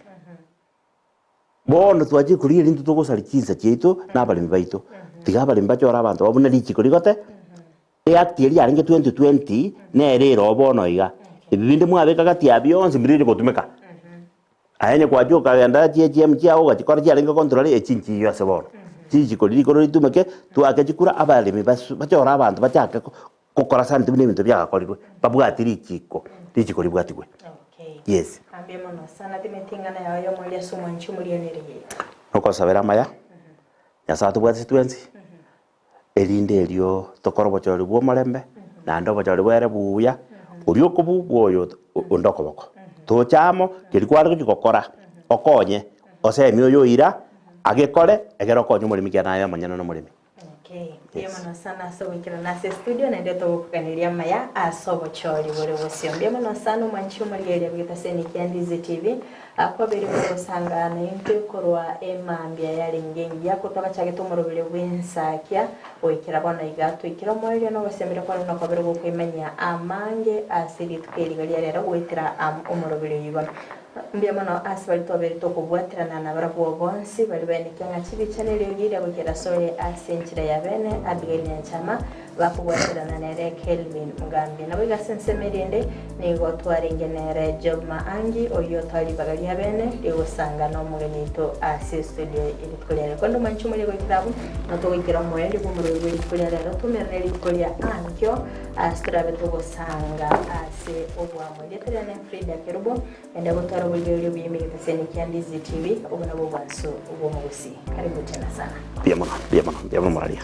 Bono twachire korigia rintwe togosaria chinsa chiaito na abaremi baito. Tiga abaremi bachore abanto babo buna richiko rigote, eact eria yarenge 2020 nere ere oo bono iga. Ebi binde mwabeka gati ya bionsi mbiriri gotumeka. Aye onye kwachia okagenda chiATM chiago ogachikora chiarenge contrary echi nchiyo ase bono. Richiko riria rikoro ritumeke, twake chikura abaremi basu bachore abanto bachake gokora sante buna ebinto biagakorirwe, babwati richiko, richiko ribwatigwe. Okay. Yes. Mbuya mono sana timeti eng'ana yao y'omoerio ase omwanchi omorianeri. Nokosabera amaya, Nyasae atobwatise twensi, erinde erio tokore obochori bwa omorembe, naende obochori bwere buya, oria okobua bwa oyo onde okoboko. Toche amo, keria kware gochia gokora, okonye, osemie oyo oira, agekore, egere okonye omoremi ekiagera naye omonyene nomoremi. Okay, mbuya mono sana ase ogoikerana ase estudio naende togokoganeria amaya ase obochori bore bosio. Mbuya mono sana omwanchi omorigereria bw'egetaseni kia Ndizi TV akwabeire kogosanga naintwe korwa emambia yarenge engiya ko twagachagete omorobere bw'ensakia goikera bono iga twaikire omoerio na ogosemeria kwane buna kwabere gokoimanyia amange ase rituko eri iga ria rero goetera omorobere oyo igo. Mbuya mono ase baria twabeire tokobwaterana nabarabwo bonsi baria baenekia ng'a chibicha neriogi riria goikera asore ase enchera ya bene Abigail Nyanchama bakobwaterana nere Kelvin Mugambi. Naboigo ase ensemo erinde nigo twarenge nere Job Maangi oyio otoa ribaga ria bene rigosanga nomogeni oito ase estudio rituko ria rero. Korende omwanchi omoria goikera abwo notogoikera omoerio bw'omorweri bwe rituko ria rero tomerane rituko ria ankio ase torabe togosanga ase obwamo. Erieta riane Frida Kerubo, enda gotwara oborigeri obuya ime egeteseni kia Ndizi TV, obo nabwo obwansu bw'omogusii. Karibu tena sana. Mbuya mono, mbuya mono, mbuya mono moraria.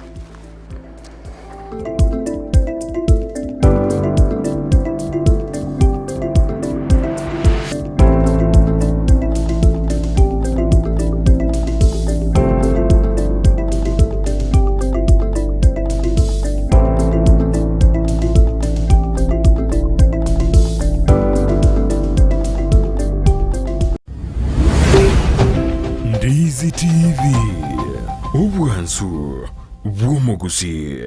Ndizi TV, obwansu bw'omogusii.